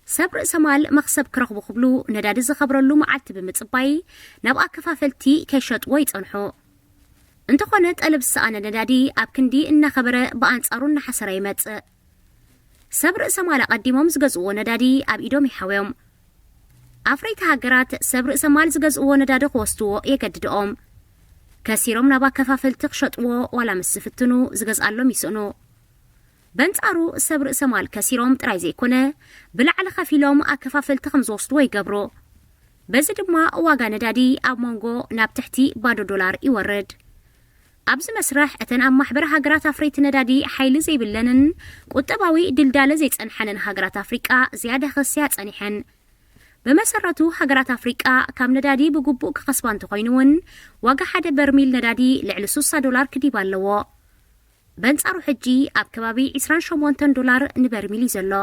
ሰብ ርእሰ ማል መኽሰብ ክረኽቡ ክብሉ ነዳዲ ዝኸብረሉ መዓልቲ ብምጽባይ ናብ ኣከፋፈልቲ ከይሸጥዎ ይጸንሑ። እንተኾነ ጠለብ ዝሰኣነ ነዳዲ ኣብ ክንዲ እናኸበረ ብኣንጻሩ እናሓሰረ ይመጽእ። ሰብ ርእሰ ማል ኣቐዲሞም ዝገዝእዎ ነዳዲ ኣብ ኢዶም ይሓውዮም። ኣፍረይቲ ሃገራት ሰብ ርእሰ ማል ዝገዝእዎ ነዳዲ ክወስድዎ የገድድኦም። ከሲሮም ናብ ኣከፋፈልቲ ክሸጥዎ ዋላ ምስ ዝፍትኑ ዝገዝኣሎም ይስእኑ። በንጻሩ ሰብ ርእሰ ማል ከሲሮም ጥራይ ዘይኮነ ብላዕሊ ከፊሎም ኣከፋፈልቲ ከም ዝወስድዎ ይገብሩ። በዚ ድማ ዋጋ ነዳዲ ኣብ መንጎ ናብ ትሕቲ ባዶ ዶላር ይወርድ። ኣብዚ መስርሕ እተን ኣብ ማሕበር ሃገራት ኣፍረይቲ ነዳዲ ሓይሊ ዘይብለንን ቁጠባዊ ድልዳለ ዘይጸንሓንን ሃገራት ኣፍሪቃ ዝያዳ ክስያ ጸኒሐን። ብመሰረቱ ሃገራት ኣፍሪቃ ካብ ነዳዲ ብግቡእ ክኸስባ እንተኾይኑ እውን ዋጋ ሓደ በርሚል ነዳዲ ልዕሊ ስሳ ዶላር ክዲብ ኣለዎ። በንጻሩ ሕጂ ኣብ ከባቢ ዕስራን ሸሞንተን ዶላር ንበርሚል እዩ ዘሎ።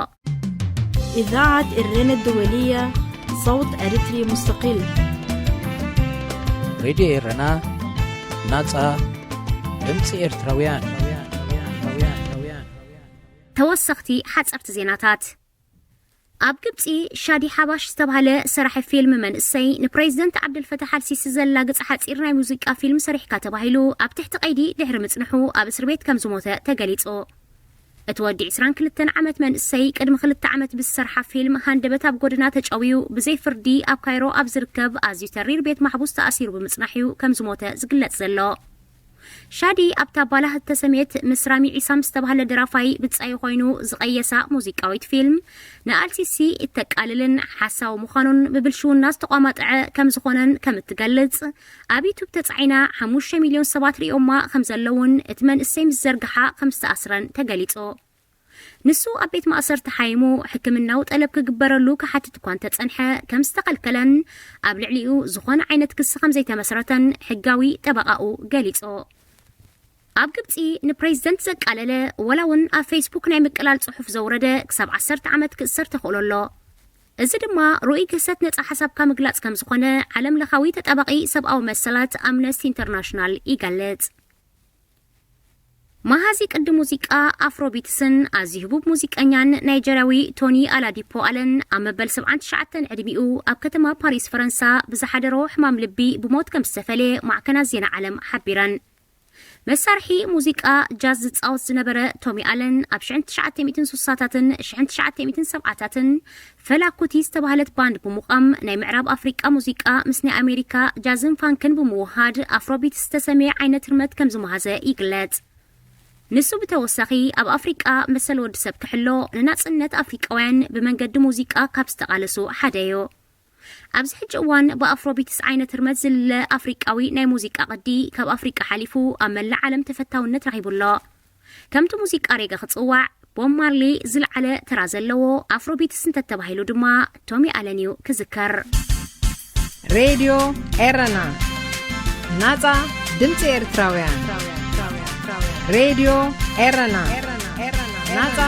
إذاعة إرينا الدولية، صوت أريتري مستقل. ሬድዮ ኤረና፣ ናጻ ድምፂ ኤርትራውያን። ተወሰኽቲ ሓጸርቲ ዜናታት። ኣብ ግብጺ ሻዲ ሓባሽ ዝተባህለ ሰራሒ ፊልም መንእሰይ ንፕሬዚደንት ዓብደልፈታሕ ኣልሲሲ ዘላግጽ ሓጺር ናይ ሙዚቃ ፊልም ሰሪሕካ ተባሂሉ ኣብ ትሕቲ ቀይዲ ድሕሪ ምጽንሑ ኣብ እስር ቤት ከም ዝሞተ ተገሊጹ። እቲ ወዲ ዕስራን ክልተን ዓመት መንእሰይ ቅድሚ ክልተ ዓመት ብዝሰርሓ ፊልም ሃንደበት ኣብ ጎደና ተጨውዩ ብዘይ ፍርዲ ኣብ ካይሮ ኣብ ዝርከብ ኣዝዩ ተሪር ቤት ማሕቡስ ተኣሲሩ ብምጽናሕ እዩ ከም ዝሞተ ዝግለጽ ዘሎ። ሻዲ ኣብታ ባላህ እተሰምየት ምስ ራሚ ዒሳም ዝተባህለ ደራፋይ ብጻዩ ኮይኑ ዝቐየሳ ሙዚቃዊት ፊልም ንኣልሲሲ እተቃልልን ሓሳዊ ምዃኑን ብብልሽውና ዝተቋማጠዐ ከም ዝኾነን ከም እትገልጽ ኣብ ዩቱብ ተጻዒና ሓሙሽተ ሚልዮን ሰባት ርእዮማ ከም ዘለውን እቲ መንእሰይ ምስ ዘርግሓ ከም ዝተኣስረን ተገሊጹ። ንሱ ኣብ ቤት ማእሰርቲ ሓይሙ ሕክምናዊ ጠለብ ክግበረሉ ክሓትት እኳ እንተጸንሐ ከም ዝተኸልከለን ኣብ ልዕሊኡ ዝኾነ ዓይነት ክሲ ከም ዘይተመስረተን ሕጋዊ ጠበቓኡ ገሊጹ። ኣብ ግብጺ ንፕሬዚደንት ዘቃለለ ወላ እውን ኣብ ፌስቡክ ናይ ምቅላል ጽሑፍ ዘውረደ ክሳብ ዓሰርተ ዓመት ክእሰር ተኽእሎ ኣሎ። እዚ ድማ ርኡይ ግህሰት ነጻ ሓሳብካ ምግላጽ ከም ዝኾነ ዓለም ለኻዊ ተጣባቒ ሰብኣዊ መሰላት ኣምነስቲ ኢንተርናሽናል ይገልጽ። መሃዚ ቅዲ ሙዚቃ ኣፍሮቢትስን ኣዝዩ ህቡብ ሙዚቀኛን ናይጀርያዊ ቶኒ ኣላዲፖ ኣለን ኣብ መበል ሰብዓን ትሽዓተን ዕድሚኡ ኣብ ከተማ ፓሪስ ፈረንሳ ብዝሓደሮ ሕማም ልቢ ብሞት ከም ዝተፈለየ ማዕከናት ዜና ዓለም ሓቢረን። መሳርሒ ሙዚቃ ጃዝ ዝጻወት ዝነበረ ቶሚ ኣለን ኣብ ሽሕን ትሽዓተ ሚእትን ስሳታትን ሽሕን ትሽዓተ ሚእትን ሰብዓታትን ፈላኩቲ ዝተባህለት ባንድ ብምቋም ናይ ምዕራብ ኣፍሪቃ ሙዚቃ ምስ ናይ ኣሜሪካ ጃዝን ፋንክን ብምውሃድ ኣፍሮቢት ዝተሰመየ ዓይነት ህርመት ከም ዝመሃዘ ይግለጽ። ንሱ ብተወሳኺ ኣብ ኣፍሪቃ መሰል ወዲ ሰብ ክሕሎ ንናጽነት ኣፍሪቃውያን ብመንገዲ ሙዚቃ ካብ ዝተቓለሱ ሓደ እዩ። ኣብዚ ሕጂ እዋን ብኣፍሮቢትስ ዓይነት ህርመት ዝልለ ኣፍሪቃዊ ናይ ሙዚቃ ቅዲ ካብ ኣፍሪቃ ሓሊፉ ኣብ መላእ ዓለም ተፈታውነት ረኺቡ ኣሎ። ከምቲ ሙዚቃ ሬገ ክጽዋዕ ቦብ ማርሊ ዝለዓለ ተራ ዘለዎ ኣፍሮቢትስ እንተተባሂሉ ድማ ቶሚ ኣለን እዩ ክዝከር። ሬድዮ ኤረና፣ ናጻ ድምፂ ኤርትራውያን። ሬድዮ ኤረና፣ ናጻ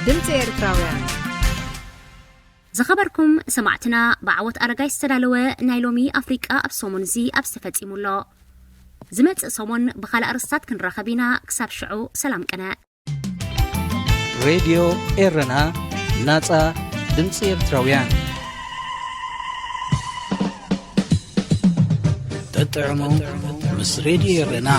ድምፂ ኤርትራውያን። ዝኸበርኩም ሰማዕትና፣ ብዓወት ኣረጋይ ዝተዳለወ ናይ ሎሚ ኣፍሪቃ ኣብ ሰሙን እዚ ኣብዚ ተፈጺሙ ኣሎ። ዝመጽእ ሰሙን ብኻልእ ኣርስታት ክንራኸብ ኢና። ክሳብ ሽዑ ሰላም ቅነ። ሬድዮ ኤረና፣ ናጻ ድምፂ ኤርትራውያን። ጠጥዕሙ ምስ ሬድዮ ኤረና።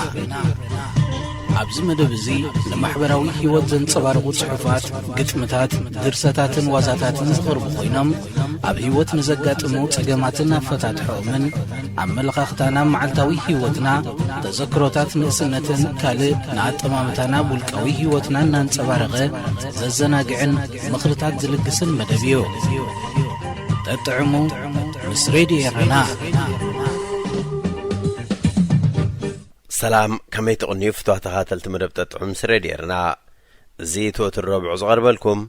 ኣብዚ መደብ እዚ ንማሕበራዊ ህይወት ዘንጸባርቑ ጽሑፋት፣ ግጥምታት፣ ድርሰታትን ዋዛታትን ዝቐርቡ ኮይኖም፣ ኣብ ህይወት ንዘጋጥሙ ጸገማትን ኣፈታትሖኦምን፣ ኣመለኻኽታና፣ መዓልታዊ ህይወትና፣ ተዘክሮታት ንእስነትን ካልእ ንኣጠማምታና ውልቃዊ ህይወትና እናንጸባረቐ ዘዘናግዕን ምኽርታት ዝልግስን መደብ እዩ። ጠጥዕሙ ምስ ሬድዮ ኤረና። ሰላም፣ ከመይ ትቕንዩ ፍትዋ ተኸታተልቲ መደብ ጠጥዑም ምስ ሬድዮ ኤረና? እዚ እቲ ወትሩ ረብዑ ዝቐርበልኩም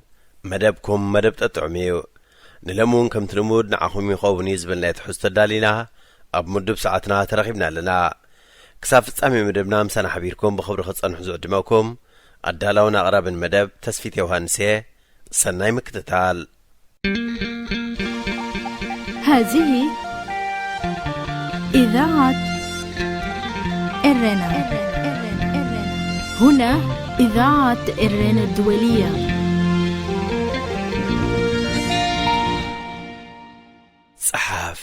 መደብኩም መደብ ጠጥዑም እዩ። ንሎሚ እውን ከምቲ ልሙድ ንዓኹም ይኸውን እዩ ዝበልናዮ ትሕዝቶ ኣዳሊና ኣብ ምዱብ ሰዓትና ተረኺብና ኣለና። ክሳብ ፍጻሜ መደብና ምሳና ሓቢርኩም ብኽብሪ ክትጸንሑ ዝዕድመኩም ኣዳላውን ኣቕራብን መደብ ተስፊት ዮሃንስ እየ። ሰናይ ምክትታል። هذه إذاعة إرنا. هنا إذاعة إرنا الدولية. ጸሓፍ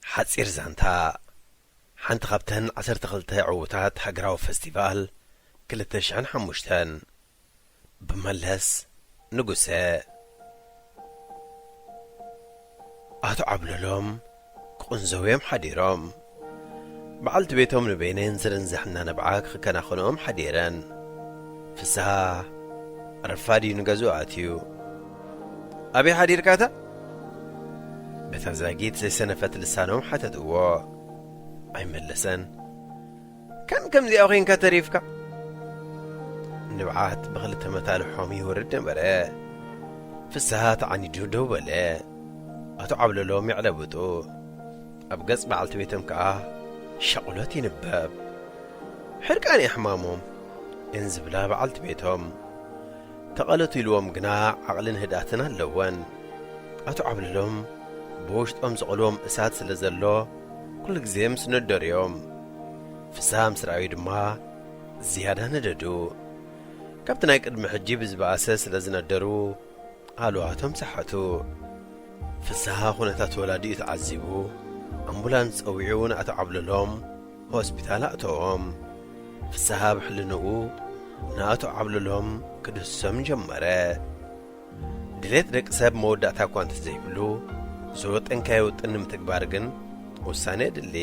ሓጺር ዛንታ። ሓንቲ ካብተን ዓሰርተ ክልተ ዕዉታት ሃገራዊ ፈስቲቫል ክልተ ሽሕን ሓሙሽተን ብመለስ ንጉሰ። ኣቶ ዓብለሎም ክቕንዘው እዮም ሓዲሮም። በዓልቲ ቤቶም ንበይነን ዝርንዝሕ እናነብዓ ክከናኸንኦም ሓዲረን። ፍስሃ ረፋድ እዩ ንገዝኡ ኣትዩ። ኣበይ ሓዲርካታ? በታ ዛጊት ዘይሰነፈት ልሳኖም ሓተትዎ። ኣይመለሰን። ከም ከምዚኣ ኮይንካ ተሪፍካ። ንብዓት ብኽልተ መታልሖም ይወርድ ነበረ። ፍስሃ ተዓኒዱ ደው በለ። ኣቶ ዓብለሎም የዕለብጡ። ኣብ ገጽ በዓልቲ ቤቶም ከኣ ሻቕሎት ይንበብ። ሕርቃን እያ ሕማሞም፣ እን ዝብላ በዓልቲ ቤቶም። ተቐለቱ ኢልዎም ግና ዓቕልን ህድኣትን ኣለወን። ኣቶ ዓብለሎም ብውሽጦም ዝቐልዎም እሳት ስለ ዘሎ፣ ኩሉ ግዜ ምስ ነደሩ እዮም። ፍስሃ ምስ ረኣዩ ድማ ዝያዳ ነደዱ። ካብቲ ናይ ቅድሚ ሕጂ ብዝበኣሰ ስለ ዝነደሩ፣ ሃለዋቶም ሰሓቱ። ፍስሃ ኩነታት ወላዲኡ ተዓዚቡ፣ ኣምቡላንስ ጸዊዑ ንኣቶ ዓብለሎም ሆስፒታል ኣእተዎም። ፍስሃ ብሕልንኡ ንኣቶ ዓብለሎም ክድህስሶም ጀመረ። ድሌት ደቂ ሰብ መወዳእታ እኳ እንተዘይብሉ፣ ዝወጠንካዮ ውጥን ንምትግባር ግን ውሳነ የድሊ።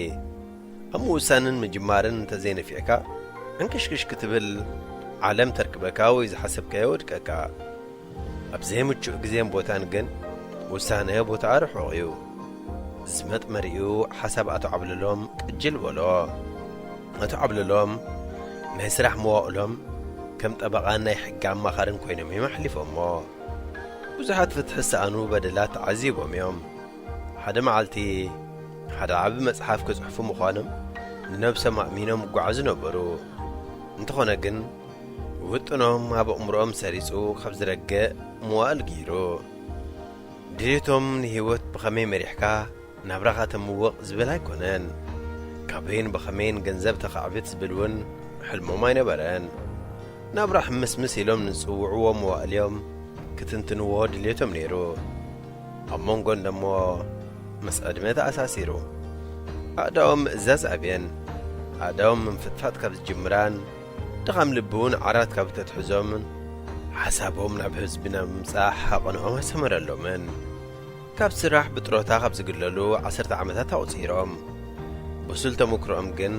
ኣብ ምውሳንን ምጅማርን እንተዘይነፊዕካ፣ ዕንክሽክሽ ክትብል ዓለም ተርክበካ ወይ ዝሓሰብካዮ ወድቀካ። ኣብ ዘይምቹእ ግዜን ቦታን ግን ውሳነ ቦታኣ ርሑቕ እዩ። ዝመጥ መሪኡ ሓሳብ ኣቶ ዓብለሎም ቅጅል በሎ። ኣቶ ዓብለሎም ናይ ስራሕ መዋእሎም ከም ጠበቓን ናይ ሕጊ ኣማኻርን ኮይኖም እዮም ኣሕሊፎሞ። ብዙሓት ፍትሒ ዝሰኣኑ በደላት ተዓዚቦም እዮም። ሓደ መዓልቲ ሓደ ዓቢ መጽሓፍ ክጽሕፉ ምዃኖም ንነብሶም ኣእሚኖም ይጓዓዙ ነበሩ። እንተኾነ ግን፣ ውጥኖም ኣብ ኣእምሮኦም ሰሪጹ ካብ ዝረግእ መዋእል ገይሩ። ድሌቶም ንህይወት ብኸመይ መሪሕካ ናብራኻ ተምውቕ ዝብል ኣይኮነን። ካበይን ብኸመይን ገንዘብ ተኻዕብት ዝብል እውን ሕልሞም ኣይነበረን። ናብራ ሕምስምስ ኢሎም ንዝጽውዕዎ መዋእልዮም ክትንትንዎ ድሌቶም ነይሩ። ኣብ መንጎ እንደሞ ምስ ዕድመ ተኣሳሲሩ። ኣእዳዎም ምእዛዝ ኣብየን። ኣእዳዎም ምንፍጥፋጥ ካብ ዝጅምራን፣ ድኻም ልቢ እውን ዓራት ካብ ተትሕዞምን፣ ሓሳቦም ናብ ህዝቢ ናብ ምምጻሕ ሓቐንኦም ኣሰመረሎምን። ካብ ስራሕ ብጥሮታ ካብ ዝግለሉ ዓሰርተ ዓመታት ኣቑጺሮም። ብሱል ተመክሮኦም ግን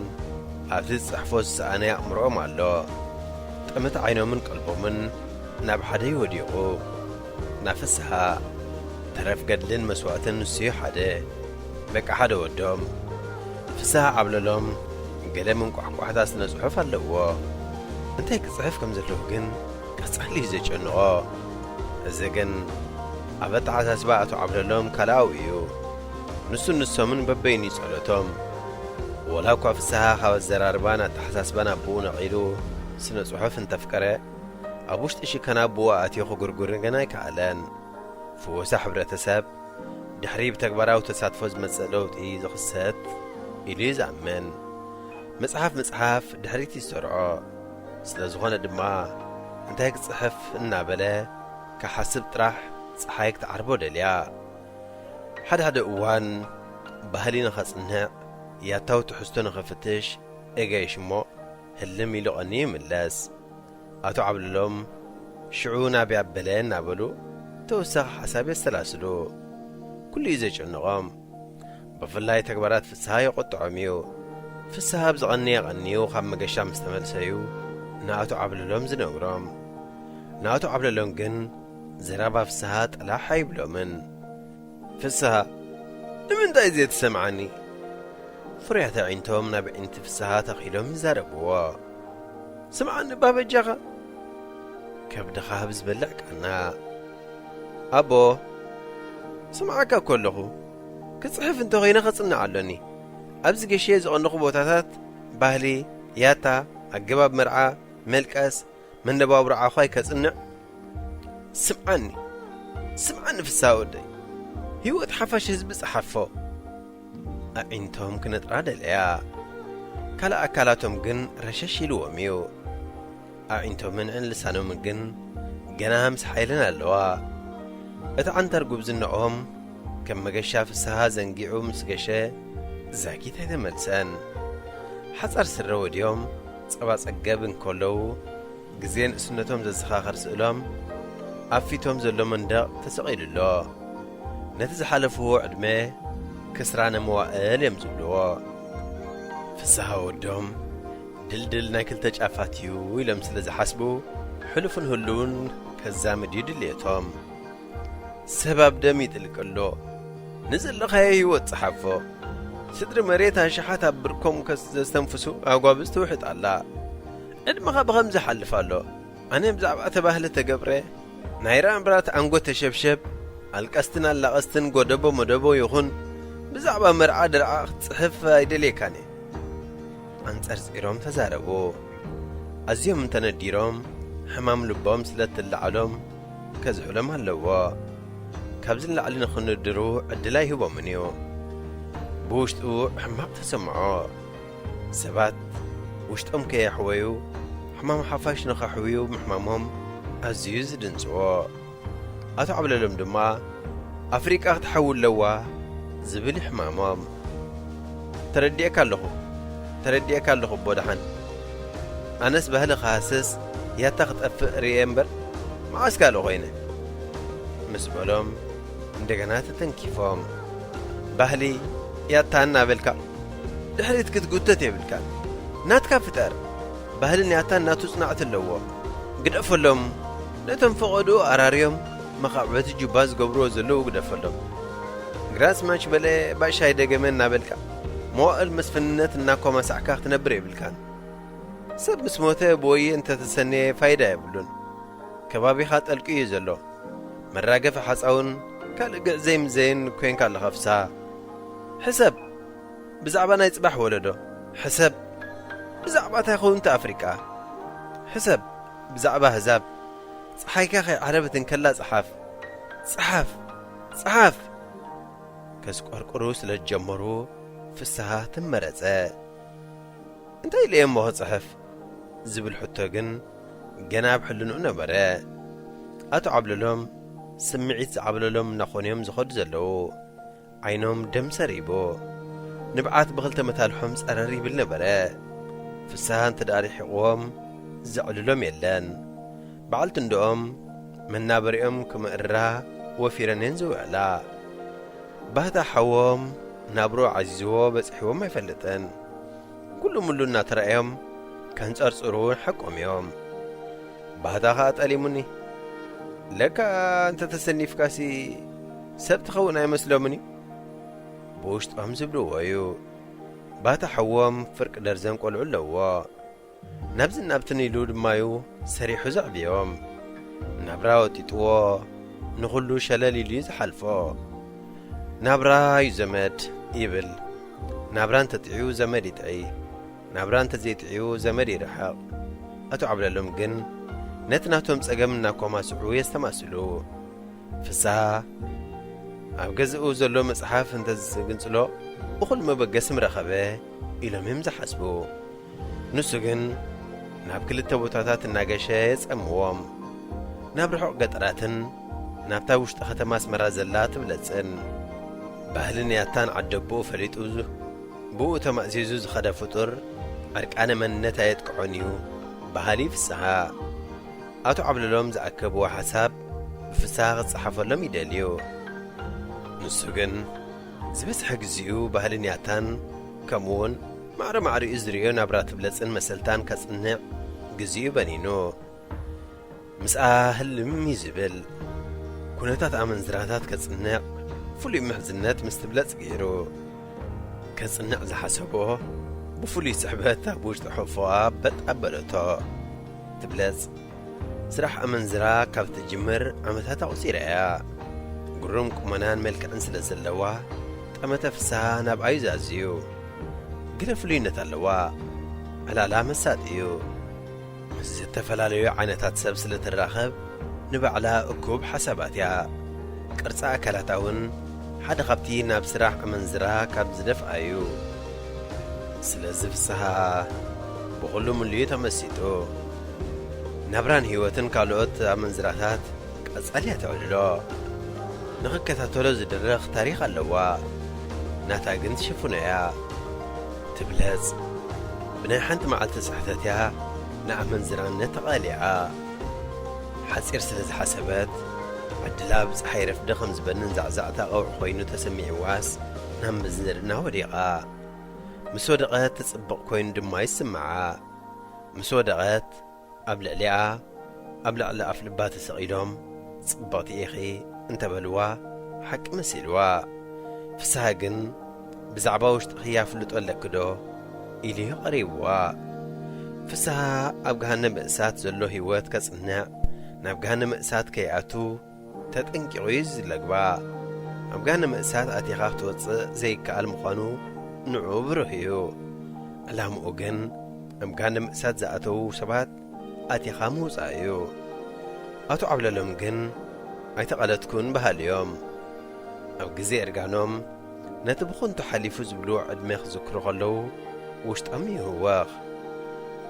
ኣብቲ ዝጽሕፎ ዝሰኣነ ኣእምሮኦም ኣሎ። ጠመት ዓይኖምን ቀልቦምን ናብ ሓደ እዩ ወዲቑ። ናብ ፍስሃ። ተረፍ ገድልን መስዋእትን ንሱዩ ሓደ። በቃ ሓደ ወዶም። ፍስሃ ዓብለሎም ገለ መንቋሕቋሕታ ስነ ጽሑፍ ኣለዎ። እንታይ ክጽሕፍ ከም ዘለዎ ግን ቀጻሊ እዩ ዘጨንቖ። እዚ ግን ኣብ ኣተሓሳስባ ኣቶ ዓብለሎም ካልኣዊ እዩ። ንሱን ንሶምን በበይኑ እዩ ጸሎቶም። ወላ እኳ ፍስሃ ካብ ኣዘራርባን ኣተሓሳስባን ኣቦኡ ነቒሉ ስነ ጽሑፍ እንተፍቀረ፣ ኣብ ውሽጢ ሽከና ኣቦኡ ኣትዩ ክጉርጉር ግን ኣይከኣለን። ፍወሳ ሕብረተሰብ ድሕሪ ብተግባራዊ ተሳትፎ ዝመጽእ ለውጢ ዝኽሰት ኢሉ እዩ ዝኣምን። መጽሓፍ ምጽሓፍ ድሕሪት እዩ ዝሰርዖ። ስለ ዝኾነ ድማ እንታይ ክጽሕፍ እናበለ ክሓስብ ጥራሕ ጸሓይ ክትዓርቦ ደልያ። ሓደ ሓደ እዋን ባህሊ ንኸጽንዕ፣ ያታዊ ትሕዝቶ ንኽፍትሽ እገይሽ እሞ ህልም ኢሉ ቐንዩ ይምለስ። ኣቶ ዓብለሎም ሽዑ ናበይ ኣበለ እናበሉ ተወሳኺ ሓሳብ የሰላስሉ። ኩሉ እዩ ዘጨንቖም። ብፍላይ ተግባራት ፍስሃ የቖጥዖም እዩ። ፍስሃ ብዝቐነየ ቐንዩ ካብ መገሻ ምስ ተመልሰ እዩ ንኣቶ ዓብለሎም ዝነግሮም። ንኣቶ ዓብለሎም ግን ዘረባ ፍስሃ ጠላሕ ኣይብሎምን። ፍስሃ፣ ንምንታይ ዘይትሰምዓኒ? ፍርያት ኣዒንቶም ናብ ኣዒንቲ ፍስሃ ተኺሎም ይዛረብዎ። ስምዓኒ እባ በጃኻ። ከብድኻ ብዝበልዕ ቃና። ኣቦ፣ ስምዓካ እኮ ኣለኹ። ክጽሕፍ እንተኾይነ ከጽንዕ ኣሎኒ። ኣብዚ ገሽየ ዝቐነኹ ቦታታት፣ ባህሊ፣ ያታ፣ ኣገባብ መርዓ፣ መልቀስ፣ መነባብሮ ዓዃይ ከጽንዕ። ስምዓኒ፣ ስምዓኒ ፍስሃ ወደይ። ህይወት ሓፋሽ ህዝቢ ጸሓፎ። ኣዒንቶም ክነጥራ ደለያ። ካልእ ኣካላቶም ግን ረሸሽ ኢልዎም እዩ። ኣዒንቶምን ልሳኖምን ግን ገና ምስ ሓይለን ኣለዋ። እቲ ዓንተር ጉብዝናኦም ከም መገሻ ፍስሃ ዘንጊዑ ምስ ገሸ ዛጊት ኣይተመልሰን። ሓጻር ስረ ወድዮም ጸባ ጸገብ እንከለዉ ግዜ ንእስነቶም ዘዘኻኸር ስእሎም ኣብ ፊቶም ዘሎ መንደቕ ተሰቒሉ ኣሎ። ነቲ ዝሓለፍዎ ዕድመ ክስራነ መዋእል እዮም ዝብልዎ። ፍስሃ ወዶም ድልድል ናይ ክልተ ጫፋት እዩ ኢሎም ስለ ዝሓስቡ፣ ሕሉፍን ህሉውን ከዛምድ እዩ ድልየቶም። ሰብ ኣብ ደም ይጥልቅ ኣሎ። ንዘለኻዮ ህይወት ጸሓፎ። ስድሪ መሬት ኣሽሓት ኣብ ብርኮም ከስ-፣ ዘስተንፍሱ ኣጓብዝ ትውሕጥ ኣላ። ዕድመኻ ብኸምዚ ሓልፍ ኣሎ። ኣነ ብዛዕባ ተባህለ ተገብረ ናይ ራምብራት ኣንጎ ተሸብሸብ ኣልቀስትን ኣላቐስትን ጎደቦ መደቦ ይኹን ብዛዕባ መርዓ ድርዓ ክትጽሕፍ ኣይደልየካን እየ። ኣንጸርጺሮም ተዛረቡ። ኣዝዮም እንተነዲሮም፣ ሕማም ልቦም ስለ እትለዓሎም፣ ከዝሕሎም ኣለዎ። ካብዚ ንላዕሊ ንኽንድሩ ዕድል ኣይህቦምን እዩ። ብውሽጡ ሕማቕ ተሰምዖ። ሰባት ውሽጦም ከየሕወዩ፣ ሕማም ሓፋሽ ንኸሕውዩ ምሕማሞም ኣዝዩ ዝድንጽዎ። ኣቶ ዓብለሎም ድማ፣ ኣፍሪቃ ክትሓዊ ኣለዋ ዝብል ይሕማሞም። ተረዲኤካ ኣለኹ፣ ተረዲኤካ ኣለኹ ኣቦ ደሓን። ኣነስ ባህሊ ክሃስስ ያታ ክጠፍእ ርእየ እምበር፣ መዓስ ካልእ ኾይነ? ምስ በሎም፣ እንደገና ተተንኪፎም። ባህሊ ያታ እናበልካ፣ ድሕሪት ክትጉተት የብልካን። ናትካ ፍጠር። ባህልን ያታን ናቱ ጽናዕቲ ኣለዎ። ግደፈሎም። ነቶም ፈቐድኡ ኣራርዮም መኻዕበቲ ጁባ ዝገብርዎ ዘለዉ ግደፈሎም። ግራዝማች በለ ባሻይ ደገመ እናበልካ፣ መዋእል መስፍንነት እናኮማሳዕካ ክትነብር የብልካን። ሰብ ምስ ሞተ ብወየ እንተተሰነየ ፋይዳ የብሉን። ከባቢኻ ጠልቂ እዩ ዘሎ። መራገፊ ሓጻውን ካልእ ግዕዘይ ምዘይን ኮይንካ ኣለኻ ፍስሃ። ሕሰብ፣ ብዛዕባ ናይ ጽባሕ ወለዶ። ሕሰብ፣ ብዛዕባ እንታይ ኸውን እቲ ኣፍሪቃ። ሕሰብ፣ ብዛዕባ ኣህዛብ። ጸሓይካ ከይዓረበት እንከላ ጸሓፍ። ጸሓፍ፣ ጸሓፍ። ከስቆርቁሩ ስለ ዝጀመሩ ፍስሃ ትመረጸ። እንታይ ኢለ እየ እሞ ክጽሕፍ? ዝብል ሕቶ ግን ገና ኣብ ሕልንኡ ነበረ። ኣቶ ዓብለሎም ስምዒት ዝዓብለሎም እናኾኑ እዮም ዝኸዱ ዘለዉ። ዓይኖም ደም ሰሪቡ። ንብዓት ብኽልተ መታልሖም ጸረር ይብል ነበረ። ፍስሃ እንተ ደኣ ርሒቕዎም ዘዕልሎም የለን። በዓልቲ እንድኦም መናበሪኦም ክምእርራ ወፊረን እየን ዝውዕላ። ባህታ ሓዎም ናብርኡ ዓዚዝዎ በጺሕዎም ኣይፈልጥን። ኩሉ ምሉ እናተራእዮም ከንጸርጽሩ ሓቆም እዮም። ባህታ ኸኣ ጠሊሙኒ። ለካ እንተ ተሰኒፍካሲ ሰብ ትኸውን ኣይመስሎምን እዩ። ብውሽጦም ዝብልዎ እዩ። ባህታ ሓዎም ፍርቂ ደርዘን ቆልዑ ኣለዎ። ናብዚ ናብትን ኢሉ ድማዩ ሰሪሑ ዘዕብዮም። ናብራ ወጢጥዎ ንኹሉ ሸለል ኢሉ እዩ ዝሓልፎ። ናብራ እዩ ዘመድ ይብል። ናብራ እንተጥዕዩ ዘመድ ይጥዒ። ናብራ እንተዘይጥዕዩ ዘመድ ይርሕቕ። ኣቶ ዓብለሎም ግን ነቲ ናቶም ጸገም እናኮማስዑ የስተማስሉ። ፍስሃ ኣብ ገዝኡ ዘሎ መጽሓፍ እንተዝግንጽሎ እኹል መበገሲ ምረኸበ ኢሎም እዮም ዝሓስቡ። ንሱ ግን ናብ ክልተ ቦታታት እናገሸ የጸምዎም። ናብ ርሑቕ ገጠራትን ናብታ ውሽጢ ከተማ ኣስመራ ዘላ ትብለጽን። ባህልን ያታን ዓደቦኡ ፈሊጡ ብኡ ተማእዚዙ ዝኸደ ፍጡር ዕርቃነ መንነት ኣየጥቅዖን እዩ በሃሊ ፍስሃ። ኣቶ ዓብለሎም ዝኣከብዎ ሓሳብ ብፍስሃ ክጸሓፈሎም ይደልዩ። ንሱ ግን ዝበዝሐ ግዜኡ ባህልን ያታን ከምኡውን ማዕረ ማዕሪኡ ዝርእዮ ናብራ ትብለጽን መሰልታን ከጽንዕ ግዜኡ በኒኑ። ምስኣ ህልም እዩ ዝብል። ኩነታት ኣመንዝራታት ከጽንዕ ፍሉይ ምሕዝነት ምስ ትብለጽ ገይሩ። ከጽንዕ ዝሓሰቦ ብፍሉይ ስሕበት ኣብ ውሽጢ ሕፎኣ በጥ ኣበለቶ። ትብለጽ ስራሕ ኣመንዝራ ካብ ትጅምር ዓመታት ኣቑጺራ እያ። ግሩም ቁመናን መልክዕን ስለ ዘለዋ ጠመተ ፍስሃ ናብኣዩ ዛዝዩ። ገለ ፍሉይነት ኣለዋ። ዕላላ መሳጢ እዩ። ምስ ዝተፈላለዩ ዓይነታት ሰብ ስለ ትራኸብ ንባዕላ እኩብ ሓሳባት እያ። ቅርጻ ኣካላታ እውን ሓደ ካብቲ ናብ ስራሕ ኣመንዝራ ካብ ዝደፍኣ እዩ። ስለዚ ፍስሃ ብኹሉ ምሉእ ተመሲጡ። ናብራን ህይወትን ካልኦት ኣመንዝራታት ቀጻሊ እያ ተዕልሎ። ንኽከታተሎ ዝድረኽ ታሪኽ ኣለዋ። ናታ ግን ትሽፍኖ እያ። ትብለጽ። ብናይ ሓንቲ መዓልቲ ስሕተት እያ ንኣመንዝራነት ተቓሊዓ። ሓጺር ስለ ዝሓሰበት፣ ዕድላ ብጸሓይ ረፍደ ከም ዝበንን ዛዕዛዕታ ቀውዒ ኮይኑ ተሰሚዕዋስ ናብ ምዝንርና ወዲቓ። ምስ ወደቐት ትጽብቕ ኮይኑ ድማ ይስምዓ። ምስ ወደቐት ኣብ ልዕሊኣ፣ ኣብ ልዕሊ ኣፍልባ ተሰቒሎም ጽብቕቲ ኢኺ እንተበልዋ ሓቂ መሲልዋ። ፍስሃ ግን ብዛዕባ ውሽጥኺ ኣፍልጦ ኣለኪ ዶ ኢሉ እዩ ቀሪብዋ። ፍስሃ ኣብ ገሃነመ እሳት ዘሎ ህይወት ከጽንዕ፣ ናብ ገሃነመ እሳት ከይኣቱ ተጠንቂቑ እዩ ዝለግባእ። ኣብ ጋነ ምእሳት ኣቲኻ ክትወጽእ ዘይከኣል ምዃኑ ንዑ ብሩህ እዩ። ዕላምኡ ግን ኣብ ጋነ ምእሳት ዝኣተዉ ሰባት ኣቲኻ ምውጻእ እዩ። ኣቶ ዓብለሎም ግን ኣይተቐለትኩን በሃሊ እዮም። ኣብ ግዜ እርጋኖም ነቲ ብኹንቱ ሓሊፉ ዝብልዎ ዕድመ ክዝክሩ ከለዉ ውሽጦም ይህወኽ።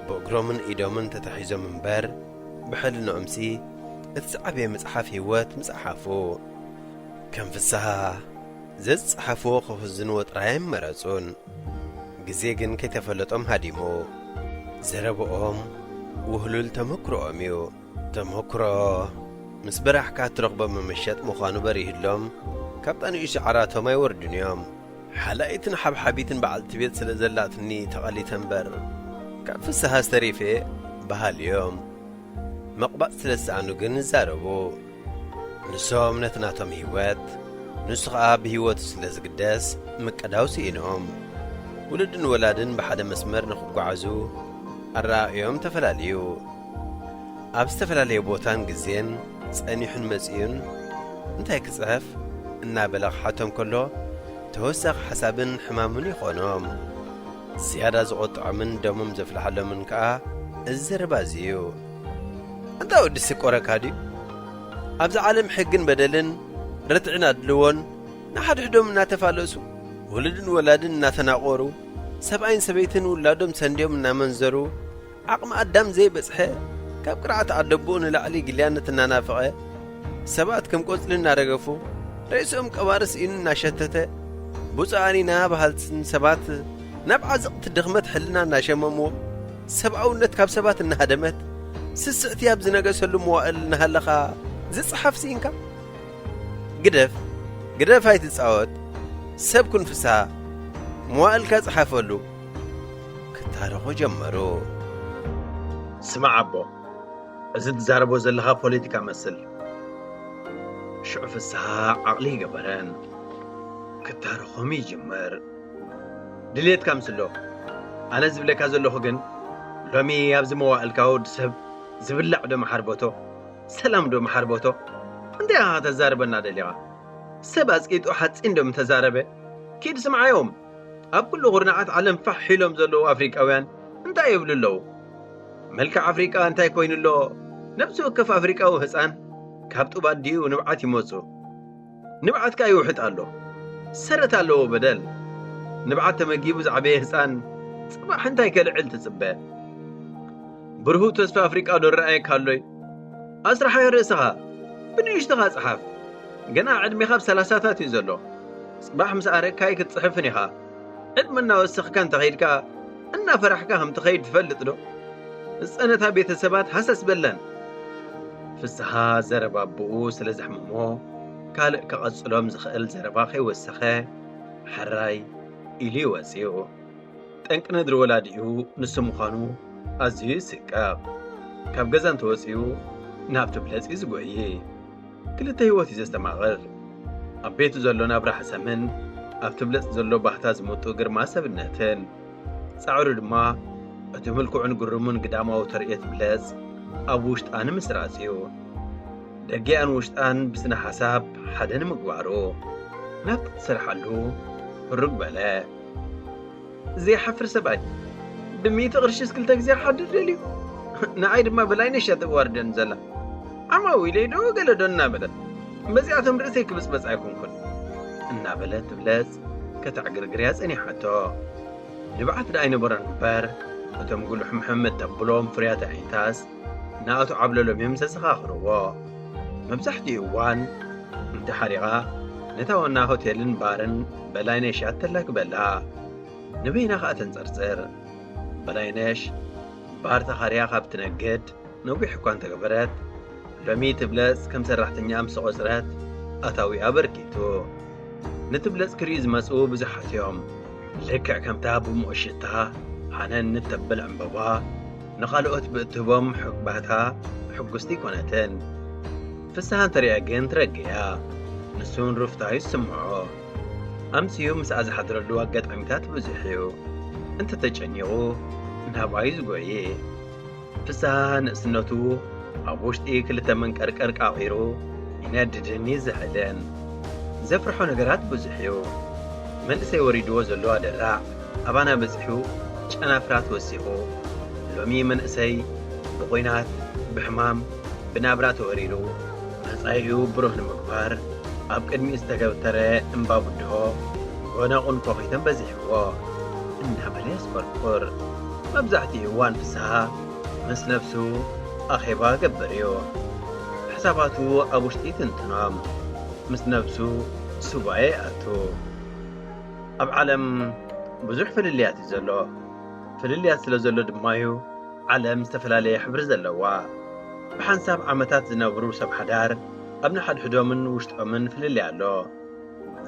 ብእግሮምን ኢዶምን ተታሒዞም እምበር ብሕልንኦምሲ እቲ ዝዓበየ መጽሓፍ ህይወት ምጸሓፉ። ከም ፍስሃ ዘዝጸሓፍዎ ክኽዝንዎ ጥራይ ኣይመረጹን። ግዜ ግን ከይተፈለጦም ሃዲሙ። ዘረብኦም ውህሉል ተመክሮኦም እዩ። ተመክሮ ምስ በራሕካ እትረኽቦ መመሸጥ ምዃኑ በሪህሎም ካብ ጣንኡ ሽዓራቶም ኣይወርዱን እዮም። ሓላይትን ሓብሓቢትን በዓልቲ ቤት ስለ ዘላትኒ ተቐሊተ እምበር ካብ ፍስሃ ዝተሪፈ በሃሊ እዮም። መቕባጽ ስለ ዝሰኣኑ ግን ይዛረቡ። ንሶም ነቲ ናቶም ህይወት፣ ንሱ ኸኣ ብህይወቱ ስለ ዝግደስ ምቅዳው ስኢኖም። ውሉድን ወላድን ብሓደ መስመር ንኽጓዓዙ ኣረኣእዮም ተፈላለዩ። ኣብ ዝተፈላለየ ቦታን ግዜን ጸኒሑን መጺኡን እንታይ ክጽሕፍ እናበለ ክሓቶም ከሎ ተወሳኺ ሓሳብን ሕማምን ይኾኖም። ዝያዳ ዝቖጥዖምን ደሞም ዘፍልሓሎምን ከኣ እዚ ዘረባ እዚ እዩ። ኣንታ ወዲ ስቆረካ ድዩ? ኣብዚ ዓለም ሕግን በደልን ርትዕን ኣድልዎን ንሓድሕዶም እናተፋለሱ ውሉድን ወላድን እናተናቖሩ ሰብኣይን ሰበይትን ውላዶም ሰንድዮም እናመንዘሩ ዓቕሚ ኣዳም ዘይበጽሐ ካብ ቅርዓት ኣደቦኡ ንላዕሊ ግልያነት እናናፈቐ ሰባት ከም ቆጽሊ እናረገፉ ርእሶም ቀባሪ ስኢኑ እናሸተተ ብፁዓኒና በሃልትን ሰባት ናብ ዓዘቕቲ ድኽመት ሕልና እናሸመምዎም ሰብኣውነት ካብ ሰባት እናሃደመት ስስዕቲ ኣብ ዝነገሰሉ መዋእል እናሃለኻ ዝጸሓፍ ስኢንካ? ግደፍ፣ ግደፍ ኣይትጻወት። ሰብ ኩን ፍስሃ፣ መዋእልካ ጽሓፈሉ። ክታረኹ ጀመሩ። ስማዕ ኣቦ፣ እዚ ትዛረቦ ዘለኻ ፖለቲካ መስል። ሽዑ ፍስሃ ዓቕሊ ይገበረን። ክታረኾም ይጅምር። ድልየትካ ምስሎ። ኣነ ዝብለካ ዘለኹ ግን፣ ሎሚ ኣብዚ መዋእልካ ወዲ ሰብ ዝብላዕ ዶ መሓርበቶ፣ ሰላም ዶ መሓርበቶ? እንታይ ኢኻ ከተዛርበና ደሊኻ? ሰብ ኣጽቂጡ ሓጺን ዶ ምተዛረበ? ኪድ ስምዓዮም። ኣብ ኩሉ ኩርናዓት ዓለም ፋሕ ኢሎም ዘለዉ ኣፍሪቃውያን እንታይ ይብሉ ኣለዉ? መልክዕ ኣፍሪቃ እንታይ ኮይኑ ኣሎ? ነብሲ ወከፍ ኣፍሪቃዊ ህጻን ካብ ጡብ ኣዲኡ ንብዓት ይመጹ። ንብዓትካ ይውሕጥ ኣሎ። ሰረት ኣለዎ በደል። ንብዓት ተመጊቡ ዝዓበየ ህጻን ጽባሕ እንታይ ከልዕል ትጽበ? ብርሁው ተስፋ ኣፍሪቃ ዶ ረኣየካ ኣሎ'ዩ? ኣስርሓዮ ርእስኻ። ብንእሽቶኻ ጽሓፍ። ገና ዕድሜኻ ኣብ ሰላሳታት እዩ ዘሎ። ጽባሕ ምስ ኣረግካ'ዩ ክትጽሕፍን ኢኻ። ዕድመ እናወሰኽካ እንተኸይድካ፣ እናፈራሕካ ከም ትኸይድ ትፈልጥ ዶ? ዝጸነታ ቤተሰባት ሃሰስ በለን። ፍስሃ ዘረባ ኣቦኡ ስለ ዘሕመሞ፣ ካልእ ከቐጽሎም ዝኽእል ዘረባ ከይወሰኸ፣ ሕራይ ኢሉ እዩ ወጺኡ። ጠንቂ ነድሪ ወላዲኡ ንሱ ምዃኑ ኣዝዩ ይስቀቕ። ካብ ገዛ እንተወጺኡ፣ ናብ ትብለጽ እዩ ዝጎዪ። ክልተ ህይወት እዩ ዘስተማቕር። ኣብ ቤቱ ዘሎ ናብራ ሕሰምን ኣብ ትብለጽ ዘሎ ባህታ ዝመጡ ግርማ ሰብነትን። ጻዕሩ ድማ እቲ ምልኩዕን ግሩምን ግዳማዊ ተርእዮ ትብለጽ ኣብ ውሽጣ ንምስራጽ እዩ። ደጊኣን ውሽጣን ብስነ ሓሳብ ሓደ ንምግባሩ። ናብቲ ትሰርሓሉ ህሩግ በለ። ዘይሓፍር ሰብኣይ፣ ብሚእቲ ቅርሺስ ክልተ ግዜ ክሓድር ደልዩ? ንዓይ ድማ በላይነሽ እያ ተዋርደኒ ዘላ። ዓማዊለይ ዶ ገለ ዶ እናበለት፣ በዚኣቶም ርእሰይ ክብጽበጽ ኣይኮንኩን። እናበለት ትብለጽ ከተዕግርግርያ ጸኒሓቶ። ንብዓት ደኣ ኣይነበሮን እምበር፣ እቶም ጉልሕምሕም እተብሎም ፍርያት ኣዒንታስ ንኣቶ ዓብለሎም እዮም ዘዘኻኽርዎ። መብዛሕትኡ እዋን እንተሓሪቓ ነታ ዋና ሆቴልን ባርን በላይነሽ እያ እተላግበላ። ንበይና ኸኣ ተንጸርጽር። በላይነሽ ባር ተኻርያ ካብ ትነግድ ነዊሕ እኳ እንተገበረት፣ ሎሚ ትብለጽ ከም ሰራሕተኛ ምስ ተቖጽረት ኣታዊኣ በርኪቱ። ንትብለጽ ክርእዩ ዝመጹ ብዙሓት እዮም። ልክዕ ከምታ ብሙቕ ሽታ ሃነን እተብል ዕምበባ ንኻልኦት ብእትህቦም ሕባታ ሕጉስቲ ኣይኮነትን። ፍስሃ እንተሪኣ ግን ትረግእ እያ። ንሱ ንሩፍታ እዩ ዝስምዖ። ኣምስዩ ምስኣ ዝሓድረሉ ኣጋጣሚታት ብዙሕ እዩ። እንተተጨኒቑ ናብኣ እዩ ዝጎዪ። ፍስሃ ንእስነቱ ኣብ ውሽጢ ክልተ መንቀርቀር ቃቒሩ ይነድድን ይዝሕልን። ዘፍርሖ ነገራት ብዙሕ እዩ። መንእሰይ ወሪድዎ ዘሎ ኣደራዕ ኣባና በጺሑ፣ ጨናፍራት ወሲኹ። ሎሚ መንእሰይ ብቑናት፣ ብሕማም፣ ብናብራ ተወሪሩ፣ መጻኢኡ ብሩህ ንምግባር ኣብ ቅድሚኡ ዝተገተረ እምባ ብድሆ ጎነ ቁንፎኺተን በዚሕዎ እናበለ የስቆርቁር። መብዛሕትኡ እዋን ፍስሃ ምስ ነብሱ ኣኼባ ገብር እዩ። ሕሳባቱ ኣብ ውሽጢ ትንትኖም፣ ምስ ነብሱ ሱባኤ ይኣቱ። ኣብ ዓለም ብዙሕ ፍልልያት እዩ ዘሎ። ፍልልያት ስለ ዘሎ ድማ እዩ ዓለም ዝተፈላለየ ሕብሪ ዘለዋ። ብሓንሳብ ዓመታት ዝነብሩ ሰብ ሓዳር ኣብ ንሓድሕዶምን ውሽጦምን ፍልልይ ኣሎ።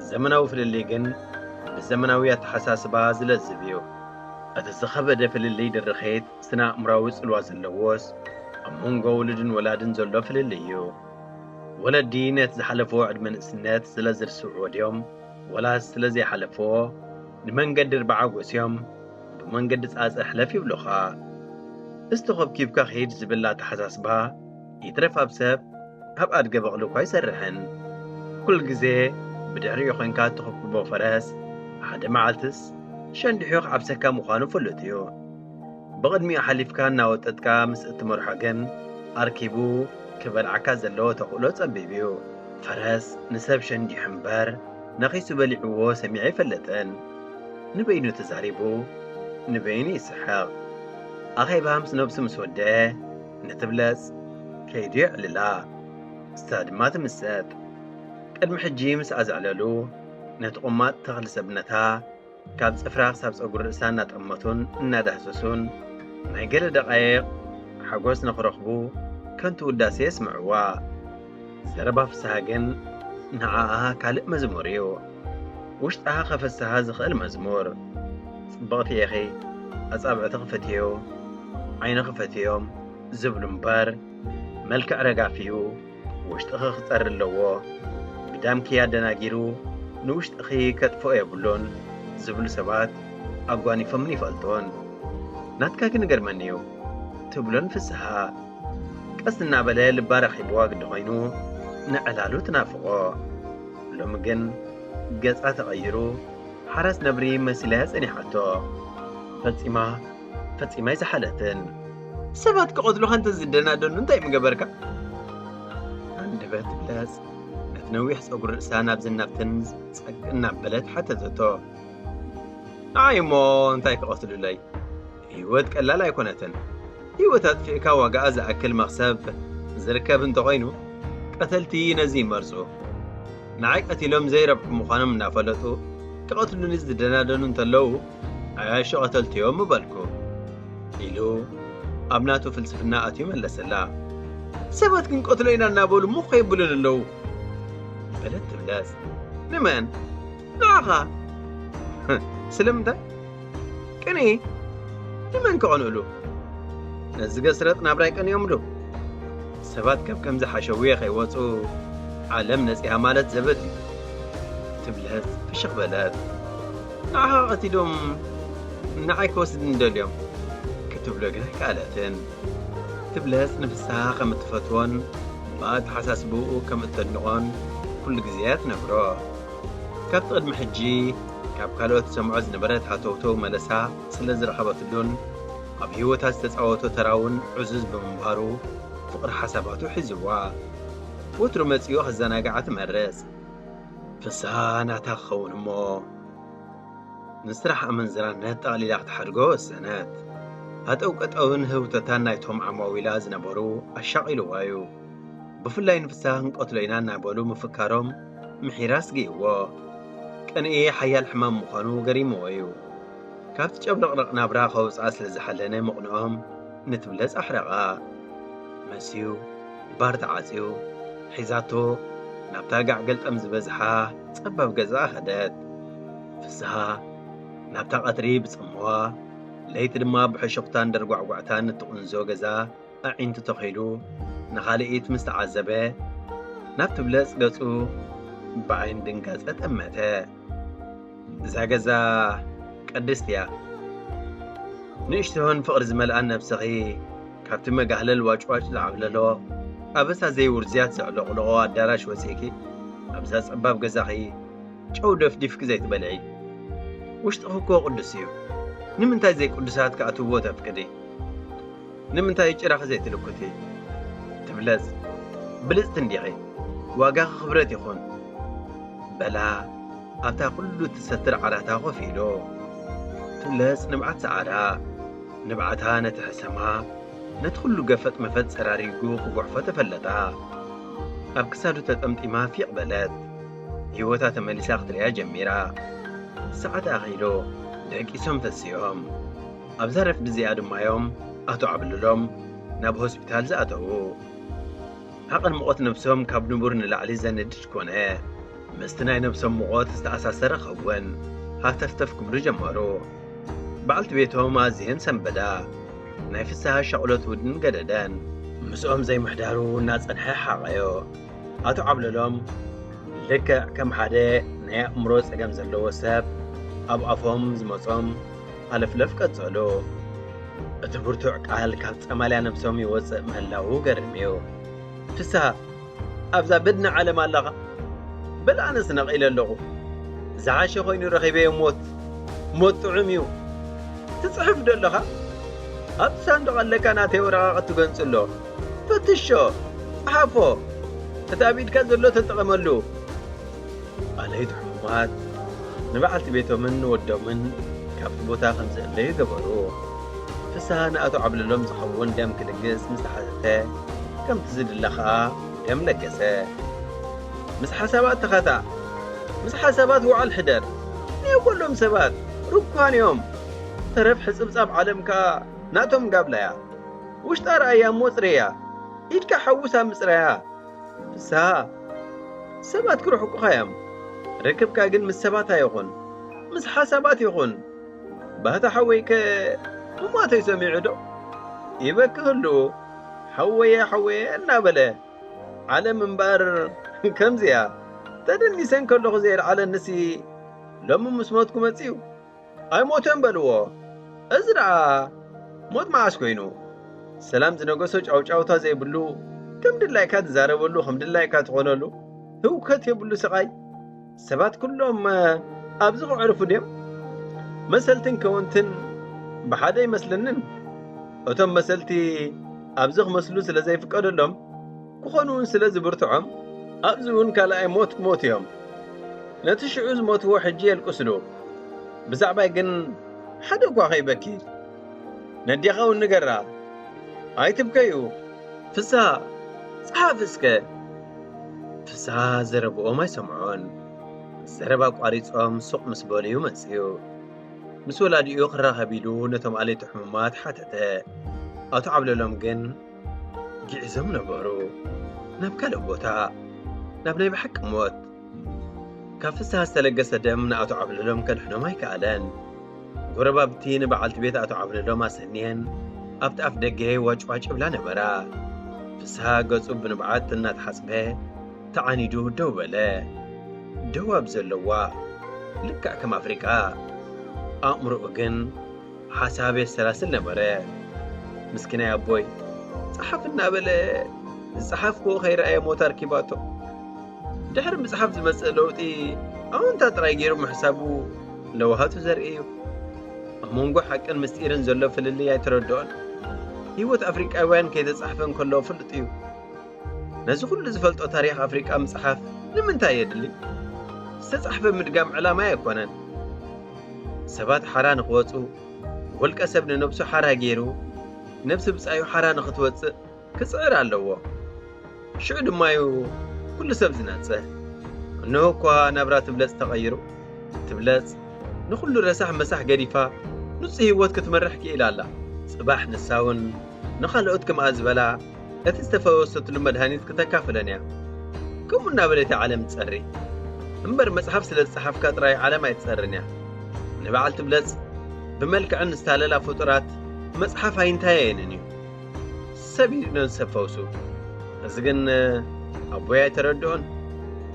ዘመናዊ ፍልልይ ግን ብዘመናዊ ኣተሓሳስባ ዝለዝብ እዩ። እቲ ዝኸበደ ፍልልይ ድርኺት ስነ ኣእምራዊ ጽልዋ ዘለዎስ ኣብ መንጎ ውሉድን ወላድን ዘሎ ፍልልይ እዩ። ወለዲ ነቲ ዝሓለፍዎ ዕድመ ንእስነት ስለ ዝርስዕዎ ድዮም፣ ወላስ ስለ ዘይሓለፍዎ ንመንገዲ እርባዓ ጎስዮም ብመንገዲ ጻጸ ሕለፍ ይብሉኻ? እስቲ ኾብኪብካ ኺድ ዝብል ኣተሓሳስባ ይትረፍ ኣብ ሰብ፣ ኣብ ኣድገ በቕሊ እኳ ኣይሰርሕን። ኩል ግዜ ብድሕሪኡ ኾይንካ እትኹብኩቦ ፈረስ ሓደ መዓልትስ ሸንዲሑ ክዓብሰካ ምዃኑ ፍሉጥ እዩ። ብቕድሚኡ ሓሊፍካ እናወጠጥካ ምስ እትመርሖ ግን ኣርኪቡ ክበልዓካ ዘለዎ ተኽእሎ ጸቢብ እዩ። ፈረስ ንሰብ ሸንዲሑ እምበር ነኺሱ በሊዕዎ ሰሚዐ ኣይፈልጥን። ንበይኑ ተዛሪቡ ንበይኑ ይስሕቕ። ኣኼባ ምስ ነብሱ ምስ ወደአ ንትብለጽ ከይዱ የዕልላ። ንሳ ድማ ትምሰጥ። ቅድሚ ሕጂ ምስ ኣዘዕለሉ ነቲ ቁማጥ ተኽሊ ሰብነታ ካብ ጽፍራ ክሳብ ጸጉሪ ርእሳ እናጠመቱን እናዳህሰሱን ናይ ገለ ደቓይቕ ሓጎስ ንኽረኽቡ ከንቱ ውዳሴ የስምዕዋ። ዘረባ ፍስሃ ግን ንዓኣ ካልእ መዝሙር እዩ። ውሽጣ ከፈስሃ ዝኽእል መዝሙር። ጽብቕቲ ኢኺ፣ ኣጻብዕቲ ክፈትዮ፣ ዓይኒ ክፈትዮም ዝብሉ እምበር፣ መልክዕ ረጋፊኡ ውሽጥኺ ክጸሪ ኣለዎ። ብዳምኪ ኣደናጊሩ ንውሽጥኺ ከጥፍኦ የብሉን ዝብሉ ሰባት ኣጓኒፎምን ይፈልጡን። ናትካ ግን ይገርመኒ እዩ ትብሎን ፍስሃ ቀስ እናበለ ልባ ረኺብዋ ግዲ ኮይኑ ንዕላሉ ትናፍቖ። ሎሚ ግን ገጻ ተቐይሩ ሓራስ ነብሪ መሲላ እያ ጸኒሓቶ። ፈጺማ ፈጺማ ኣይዘሓለትን። ሰባት ክቐትሉኻ እንተ ዝደናደኑ እንታይ ምገበርካ? ኣንደበት ትብለጽ ነቲ ነዊሕ ጸጉሪ ርእሳ ናብ ዝናብትን ጸግ እናበለት ሓተተቶ። ንዓይ እሞ እንታይ ክቐትሉለይ? ህይወት ቀላል ኣይኮነትን። ህይወት ኣጥፊእካ ዋጋኣ ዝኣክል መኽሰብ ዝርከብ እንተኾይኑ ቀተልቲ ነዚ ይመርጹ። ንዓይ ቀቲሎም ዘይረብሑ ምዃኖም እናፈለጡ ክቐትሉኒ ዝደናደኑ እንተለዉ ዓያሹ ቀተልቲ እዮም ምበልኩ ኢሉ ኣብ ናቱ ፍልስፍና ኣትዩ መለሰላ። ሰባት ክንቀትሎ ኢና እናበሉ ምኾ የብሉን ኣለዉ በለት ትብለጽ። ንመን? ንዓኻ። ስለምንታይ? ቅንኢ ንመን ክቐንእሉ? ነዚ ገስረጥ ናብራ ይቀንዮምሉ። ሰባት ካብ ከምዚ ሓሸውየ ከይወፁ ዓለም ነፂሃ ማለት ዘበት እዩ። ትብለጽ ፍሽኽ በለት። ንዓኻ ቀቲሎም ንዓይ ክወስድኒ ደልዮም ክትብሎ ግን ኣይከኣለትን። ትብለጽ ንፍስሃ ከም እትፈትዎን ብኣተሓሳስብኡ ከም እተድንቖን ኩሉ ግዜ እያ ትነግሮ። ካብቲ ቅድሚ ሕጂ ካብ ካልኦት ትሰምዖ ዝነበረት ሃተውተው መለሳ ስለ ዝረኸበትሉን ኣብ ህይወታ ዝተጻወቶ ተራ እውን ዕዙዝ ብምንባሩ ፍቕሪ ሓሳባቱ ሒዝዋ። ወትሩ መጺኡ ከዘናግዓ ትመርጽ። ፍስሃ ናታ ክኸውን እሞ ንስራሕ ኣመንዝራነት ጠቕሊላ ክትሓድጎ ወሰነት። ሃጠውቀጠውን ህውተታን ናይቶም ዓማዊላ ዝነበሩ ኣሻቒልዋ እዩ። ብፍላይ ንፍስሃ ክንቀትሎ ኢና እናበሉ ምፍካሮም ምሒራ ኣስጊእዎ። ቅንኢ ሓያል ሕማም ምዃኑ ገሪምዎ እዩ። ካብቲ ጨብረቕረቕ ናብራ ከውፅኣ ስለ ዝሓለነ ምቕንኦም ንትብለጽ ኣሕረቓ። መስዩ ባር ተዓጽዩ ሒዛቶ ናብታ ጋዕ ገልጠም ዝበዝሓ ጸባብ ገዛ ከደት። ፍስሃ ናብታ ቀትሪ ብጽምዋ ለይቲ ድማ ብሕሹኽታን ደርጓዕጓዕታን እትቕንዞ ገዛ ኣዒንቱ ተኺሉ ንኻልኢት ምስ ተዓዘበ ናብ ትብለጽ ገጹ ብዓይኒ ድንጋጸ ጠመተ። እዛ ገዛ ቅድስቲ እያ። ንእሽቶን ፍቕሪ ዝመልኣን ነብስኺ ካብቲ መጋህለል ዋጭዋጭ ዝዓብለሎ ኣበሳ ዘይውርዝያት ዘዕለቕለቖ ኣዳራሽ ወጺእኪ ኣብዛ ጸባብ ገዛኺ ጨው ደፍዲፍኪ ዘይትበልዒ? ውሽጥኺ እኮ ቅዱስ እዩ። ንምንታይ ዘይቅዱሳት ክኣትውዎ ተፍቅዲ? ንምንታይ ጭራኺ ዘይትልኩቲ? ትብለጽ ብልጽቲ እንዲኺ። ዋጋኺ ክብረት ይኹን። በላ ኣብታ ኩሉ ትሰትር ዓራታ ኮፍ ኢሉ። ትብለጽ ንብዓት ሰዓራ። ንብዓታ ነቲ ሕሰማ፣ ነቲ ኩሉ ገፈጥ መፈጥ ጸራሪጉ ክጉሕፎ ተፈለጣ። ኣብ ክሳዱ ተጠምጢማ ፊቕ በለት። ህይወታ ተመሊሳ ክትርእያ ጀሚራ። ሰዓት ኣኺሉ። ደቂሶም ተሲኦም። ኣብዛ ረፍዲ እዚኣ ድማ እዮም ኣቶ ዓብልሎም ናብ ሆስፒታል ዝኣተዉ። ዓቐን ሙቐት ነብሶም ካብ ንቡር ንላዕሊ ዘንድድ ኮነ። ምስቲ ናይ ነብሶም ሙቐት ዝተኣሳሰረ ኸውን ሃፍተፍተፍ ክብሉ ጀመሩ። በዓልቲ ቤቶም ኣዝየን ሰንበዳ። ናይ ፍስሃ ሻቕሎት ውድን ገደደን። ምስኦም ዘይምሕዳሩ እናጸንሐ ሓቐዮ። ኣቶ ዓብለሎም ልክዕ ከም ሓደ ናይ ኣእምሮ ጸገም ዘለዎ ሰብ ኣብ ኣፎም ዝመጾም ሃለፍለፍ ቀጸሉ። እቲ ብርቱዕ ቃል ካብ ጸማልያ ነብሶም ይወጽእ ምህላዉ ገርም እዩ። ፍስሃ፣ ኣብዛ በድኒ ዓለም ኣለኻ? በል ኣነስ ነቒለ ኣለኹ። ዝሓሸ ኮይኑ ረኺበዮ ሞት። ሞት ጥዑም እዩ። ትጽሕፍ ዶ ኣለኻ? ኣብቲ ሳንዱቕ ኣለካ ናተይ ወረቓቕቲ ገንጽሎ። ፈትሾ፣ ጸሓፎ። እቲ ኣብ ኢድካ ዘሎ ተጠቐመሉ። ኣለይቲ ሕሙማት ንበዓልቲ ቤቶምን ንወዶምን ካብቲ ቦታ ከም ዝእለዩ ገበሩ። ፍስሃ ንኣቶ ዓብለሎም ዝኸውን ደም ክልግስ ምስ ተሓተተ፣ ከምቲ ዝድለ ኸኣ ደም ለገሰ። ምስ ሓሳባት ተኻታዕ፣ ምስ ሓሳባት ውዓል ሕደር። ንየበሎም ሰባት ርኳን እዮም። ተረፍ ሕጽብጻብ ዓለም ከኣ ናቶም ጋብላ እያ። ውሽጣ ረኣያ እሞ ጽረያ። ኢድካ ሓውሳ ምጽረያ። ፍስሃ፣ ሰባት ክርሕቁኻ እዮም። ርክብካ ግን ምስ ሰባት ኣይኹን፣ ምስ ሓሳባት ይኹን። ባህታ ሓወይከ ምሟተይ ሰሚዑ ዶ? ይበኪ ህሉ፣ ሓወየ፣ ሓወየ እናበለ። ዓለም እምበኣር ከምዚያ። ተደኒሰ እንከለኹ ዘየልዓለንሲ ሎሚ ምስ ሞትኩ መጺኡ። ኣይሞተን በልዎ። እዚ ደኣ ሞት መዓስ ኮይኑ? ሰላም ዝነገሶ ጫውጫውታ ዘይብሉ፣ ከም ድላይካ ትዛረበሉ፣ ከም ድላይካ ትኾነሉ፣ ህውከት የብሉ ስቓይ። ሰባት ኩሎም ኣብዚ ከዕርፉ ድዮም? መሰልትን ከወንትን ብሓደ ኣይመስለንን። እቶም መሰልቲ ኣብዚ ክመስሉ ስለ ዘይፍቀደሎም፣ ክኾኑ እውን ስለ ዝብርትዖም፣ ኣብዚ እውን ካልኣይ ሞት ክሞቱ እዮም። ነቲ ሽዑ ዝሞትዎ ሕጂ የልቅስሉ። ብዛዕባይ ግን ሓደ እኳ ከይበኪ። ነዴኻ እውን ንገራ። ኣይትብከዩ። ፍስሃ፣ ጸሓፍ እስከ። ፍስሃ ዘረብኦም ኣይሰምዖን። ዘረባ ኣቋሪጾም ሱቕ ምስ በሉ እዩ መጺኡ። ምስ ወላዲኡ ክራኸብ ኢሉ ነቶም ኣለይቲ ሕሙማት ሓተተ። ኣቶ ዓብለሎም ግን ግዒዞም ነበሩ። ናብ ካልእ ቦታ፣ ናብ ናይ ብሓቂ ሞት። ካብ ፍስሃ ዝተለገሰ ደም ንኣቶ ዓብለሎም ከድሕኖም ኣይከኣለን። ጎረባብቲ ንበዓልቲ ቤት ኣቶ ዓብለሎም ኣሰንየን ኣብቲ ኣፍ ደገ ዋጭዋጭ ይብላ ነበራ። ፍስሃ ገጹ ብንብዓት እናተሓጽበ ተዓኒዱ ደው በለ። ደው ኣብ ዘለዋ ልክዕ ከም ኣፍሪቃ፣ ኣእምሮኡ ግን ሓሳብ የሰላስል ነበረ። ምስኪናይ ኣቦይ፣ ጸሓፍ እናበለ ዝጸሓፍክዎ ከይረኣየ ሞት ኣርኪባቶ። ድሕሪ ምጽሓፍ ዝመጽእ ለውጢ ኣወንታ ጥራይ ገይሩ ምሕሳቡ ለውሃቱ ዘርኢ እዩ። ኣብ መንጎ ሓቅን ምስጢርን ዘሎ ፍልልይ ኣይተረድኦን። ህይወት ኣፍሪቃውያን ከይተጻሕፈ እንከሎ ፍሉጥ እዩ። ነዚ ኩሉ ዝፈልጦ ታሪኽ ኣፍሪቃ ምጽሓፍ ንምንታይ የድሊ? ዝተጻሕፈ ምድጋም ዕላማይ ኣይኮነን። ሰባት ሓራ ንኽወጹ፣ ውልቀ ሰብ ንነብሱ ሓራ ገይሩ፣ ነብሲ ብጻዩ ሓራ ንኽትወጽእ ክጽዕር ኣለዎ። ሽዑ ድማ እዩ ኩሉ ሰብ ዝነጽህ። እንሆ እኳ ናብራ ትብለጽ ተቐይሩ። ትብለጽ ንኹሉ ረሳሕ መሳሕ ገዲፋ ንጹህ ህይወት ክትመርሕ ክኢላ ኣላ። ጽባሕ ንሳ እውን ንኻልኦት ከምኣ ዝበላ እቲ ዝተፈወሰትሉ መድሃኒት ክተካፍለን እያ። ከምኡ እናበለት እያ ዓለም ትጸሪ። እምበር መጽሓፍ ስለ ዝጸሓፍካ ጥራይ ዓለም ኣይትጸርን እያ። ንበዓል ትብለጽ ብመልክዐን ዝታለላ ፍጡራት መጽሓፍ ኣይንታየንን እዩ። ሰብ እዩ ነንሰብ ፈውሱ። እዚ ግን ኣቦይ ኣይተረድኦን።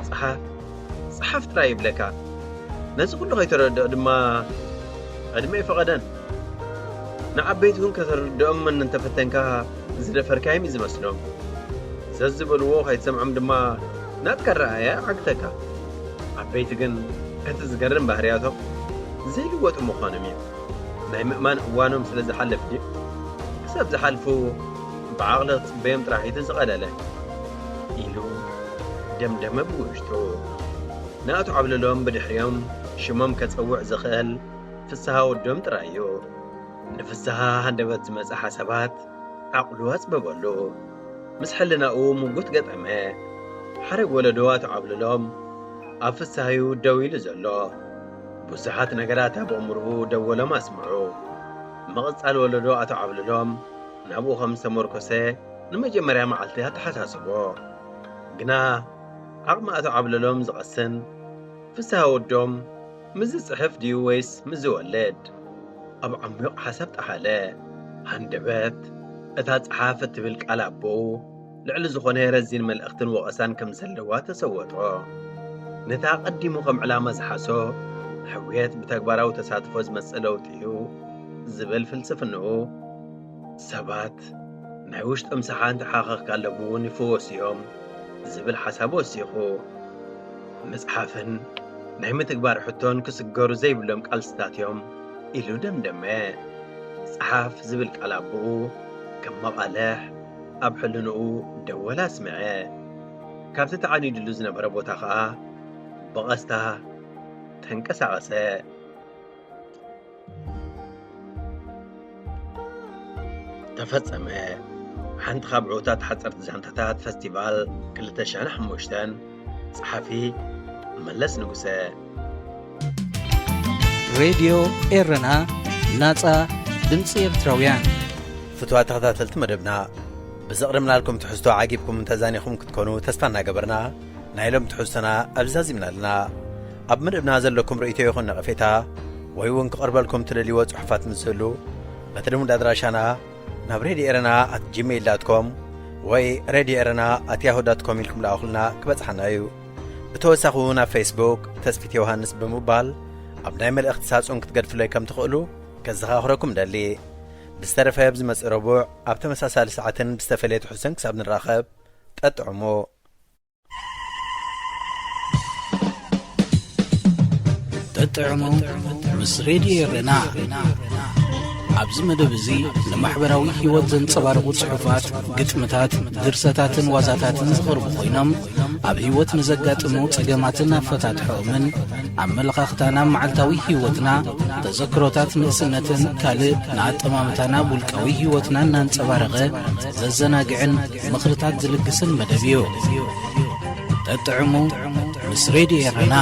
ጸሓፍ፣ ጸሓፍ ጥራይ ይብለካ። ነዚ ኩሉ ከይተረድኦ ድማ ዕድመ ኣይፈቐደን። ንዓበይቲ እውን ከተረድኦም እንተፈተንካ ዝደፈርካዮም እዩ ዝመስሎም። ዘዝበልዎ ከይትሰምዖም ድማ ናትካ ኣረኣእያ ይዓግተካ። ዓበይቲ ግን እቲ ዝገርም ባህርያቶም ዘይልወጡ ምዃኖም እዩ። ናይ ምእማን እዋኖም ስለ ዝሓለፍ ድዩ? ክሳብ ዝሓልፉ ብዓቕሊ ክትጽበዮም ጥራሕ እዩ እቲ ዝቐለለ ኢሉ ደምደመ ብውሽጡ። ንኣቶ ዓብለሎም ብድሕሪኦም ሽሞም ከጸውዕ ዝኽእል ፍስሃ ወዶም ጥራይ እዩ። ንፍስሃ ሃንደበት ዝመጸ ሓሳባት ዓቕሉ ኣጽበበሉ። ምስ ሕልናኡ ምጉት ገጠመ። ሓረግ ወለዶ ኣቶ ዓብለሎም ኣብ ፍስሃዩ ደው ኢሉ ዘሎ። ብዙሓት ነገራት ኣብ ኣእምርኡ ደወሎም ኣስምዑ። ምቕጻል ወለዶ ኣቶ ዓብለሎም ናብኡ ከም ዝተመርኮሰ ንመጀመርያ መዓልቲ ኣተሓሳስቦ። ግና ዓቕሚ ኣቶ ዓብለሎም ዝቐስን ፍስሃ ወዶም ምስ ዝጽሕፍ ድዩ ወይስ ምስ ዝወልድ? ኣብ ዓሚቕ ሓሳብ ጠሓለ። ሃንደበት እታ ጸሓፍ እትብል ቃል ኣቦኡ ልዕሊ ዝኾነ ረዚን መልእኽትን ወቐሳን ከም ዘለዋ ተሰወጦ። ነቲ ኣቐዲሙ ከም ዕላማ ዝሓዞ ሕውየት ብተግባራዊ ተሳትፎ ዝመጽእ ለውጢ እዩ ዝብል ፍልስፍንኡ ሰባት ናይ ውሽጦም ሰሓንቲ ሓኸኽ ካለቡ እውን ይፍወሱ እዮም ዝብል ሓሳብ ወሲኹ። ምጽሓፍን ናይ ምትግባር ሕቶን ክስገሩ ዘይብሎም ቃልስታት እዮም ኢሉ ደምደመ። ጸሓፍ ዝብል ቃል ኣቦኡ ከም መቓልሕ ኣብ ሕልንኡ ደወል ኣስምዐ። ካብቲ ተዓኒድሉ ዝነበረ ቦታ ኸኣ ብቐስታ ተንቀሳቐሰ። ተፈጸመ። ሓንቲ ካብ ዕዉታት ሓጸርቲ ዛንታታት ፈስቲቫል ክልተ ሽሕን ሓሙሽተን፣ ጸሓፊ መለስ ንጉሰ። ሬድዮ ኤረና፣ ናጻ ድምጺ ኤርትራውያን። ፍትዋ ተኸታተልቲ መደብና፣ ብዘቕረብናልኩም ትሕዝቶ ዓጊብኩምን ተዛኒኹም ክትኮኑ ተስፋ እናገበርና፣ ናይ ሎም ትሕዝቶና ኣብዚ ዛዚምና ኣለና። ኣብ መደብና ዘለኩም ርእይቶ ይኹን ነቐፌታ ወይ እውን ክቐርበልኩም ትደልይዎ ጽሑፋት ምስ ዝህሉ፣ በቲ ልሙድ ኣድራሻና ናብ ሬድዮ ኤረና ኣት ጂሜይል ዳት ኮም ወይ ሬድዮ ኤረና ኣት ያሁ ዳት ኮም ኢልኩም ልኣኹልና፣ ክበጽሓና እዩ። ብተወሳኺ እውን ኣብ ፌስቡክ ተስፊት ዮሃንስ ብምባል ኣብ ናይ መልእኽቲ ሳጹን ክትገድፍለይ ከም ትኽእሉ ከዘኻኽረኩም ደሊ። ብዝተረፈ ኣብ ዝመጽእ ረቡዕ ኣብ ተመሳሳሊ ሰዓትን ብዝተፈለየ ትሕዝቶን ክሳብ ንራኸብ፣ ጠጥዕሙ። ጠጥዕሙ ምስ ሬድዮ ኤረና። ኣብዚ መደብ እዚ ንማሕበራዊ ህይወት ዘንጸባርቑ ጽሑፋት፣ ግጥምታት፣ ድርሰታትን ዋዛታትን ዝቐርቡ ኮይኖም፣ ኣብ ህይወት ንዘጋጥሙ ጸገማትን ኣፈታትሖኦምን፣ ኣመለኻኽታና ኣብ መዓልታዊ ህይወትና፣ ተዘክሮታት ንእስነትን ካልእ ንኣጠማምታና ኣብ ውልቃዊ ህይወትና እናንጸባረቐ ዘዘናግዕን ምኽርታት ዝልግስን መደብ እዩ። ጠጥዕሙ ምስ ሬድዮ ኤረና።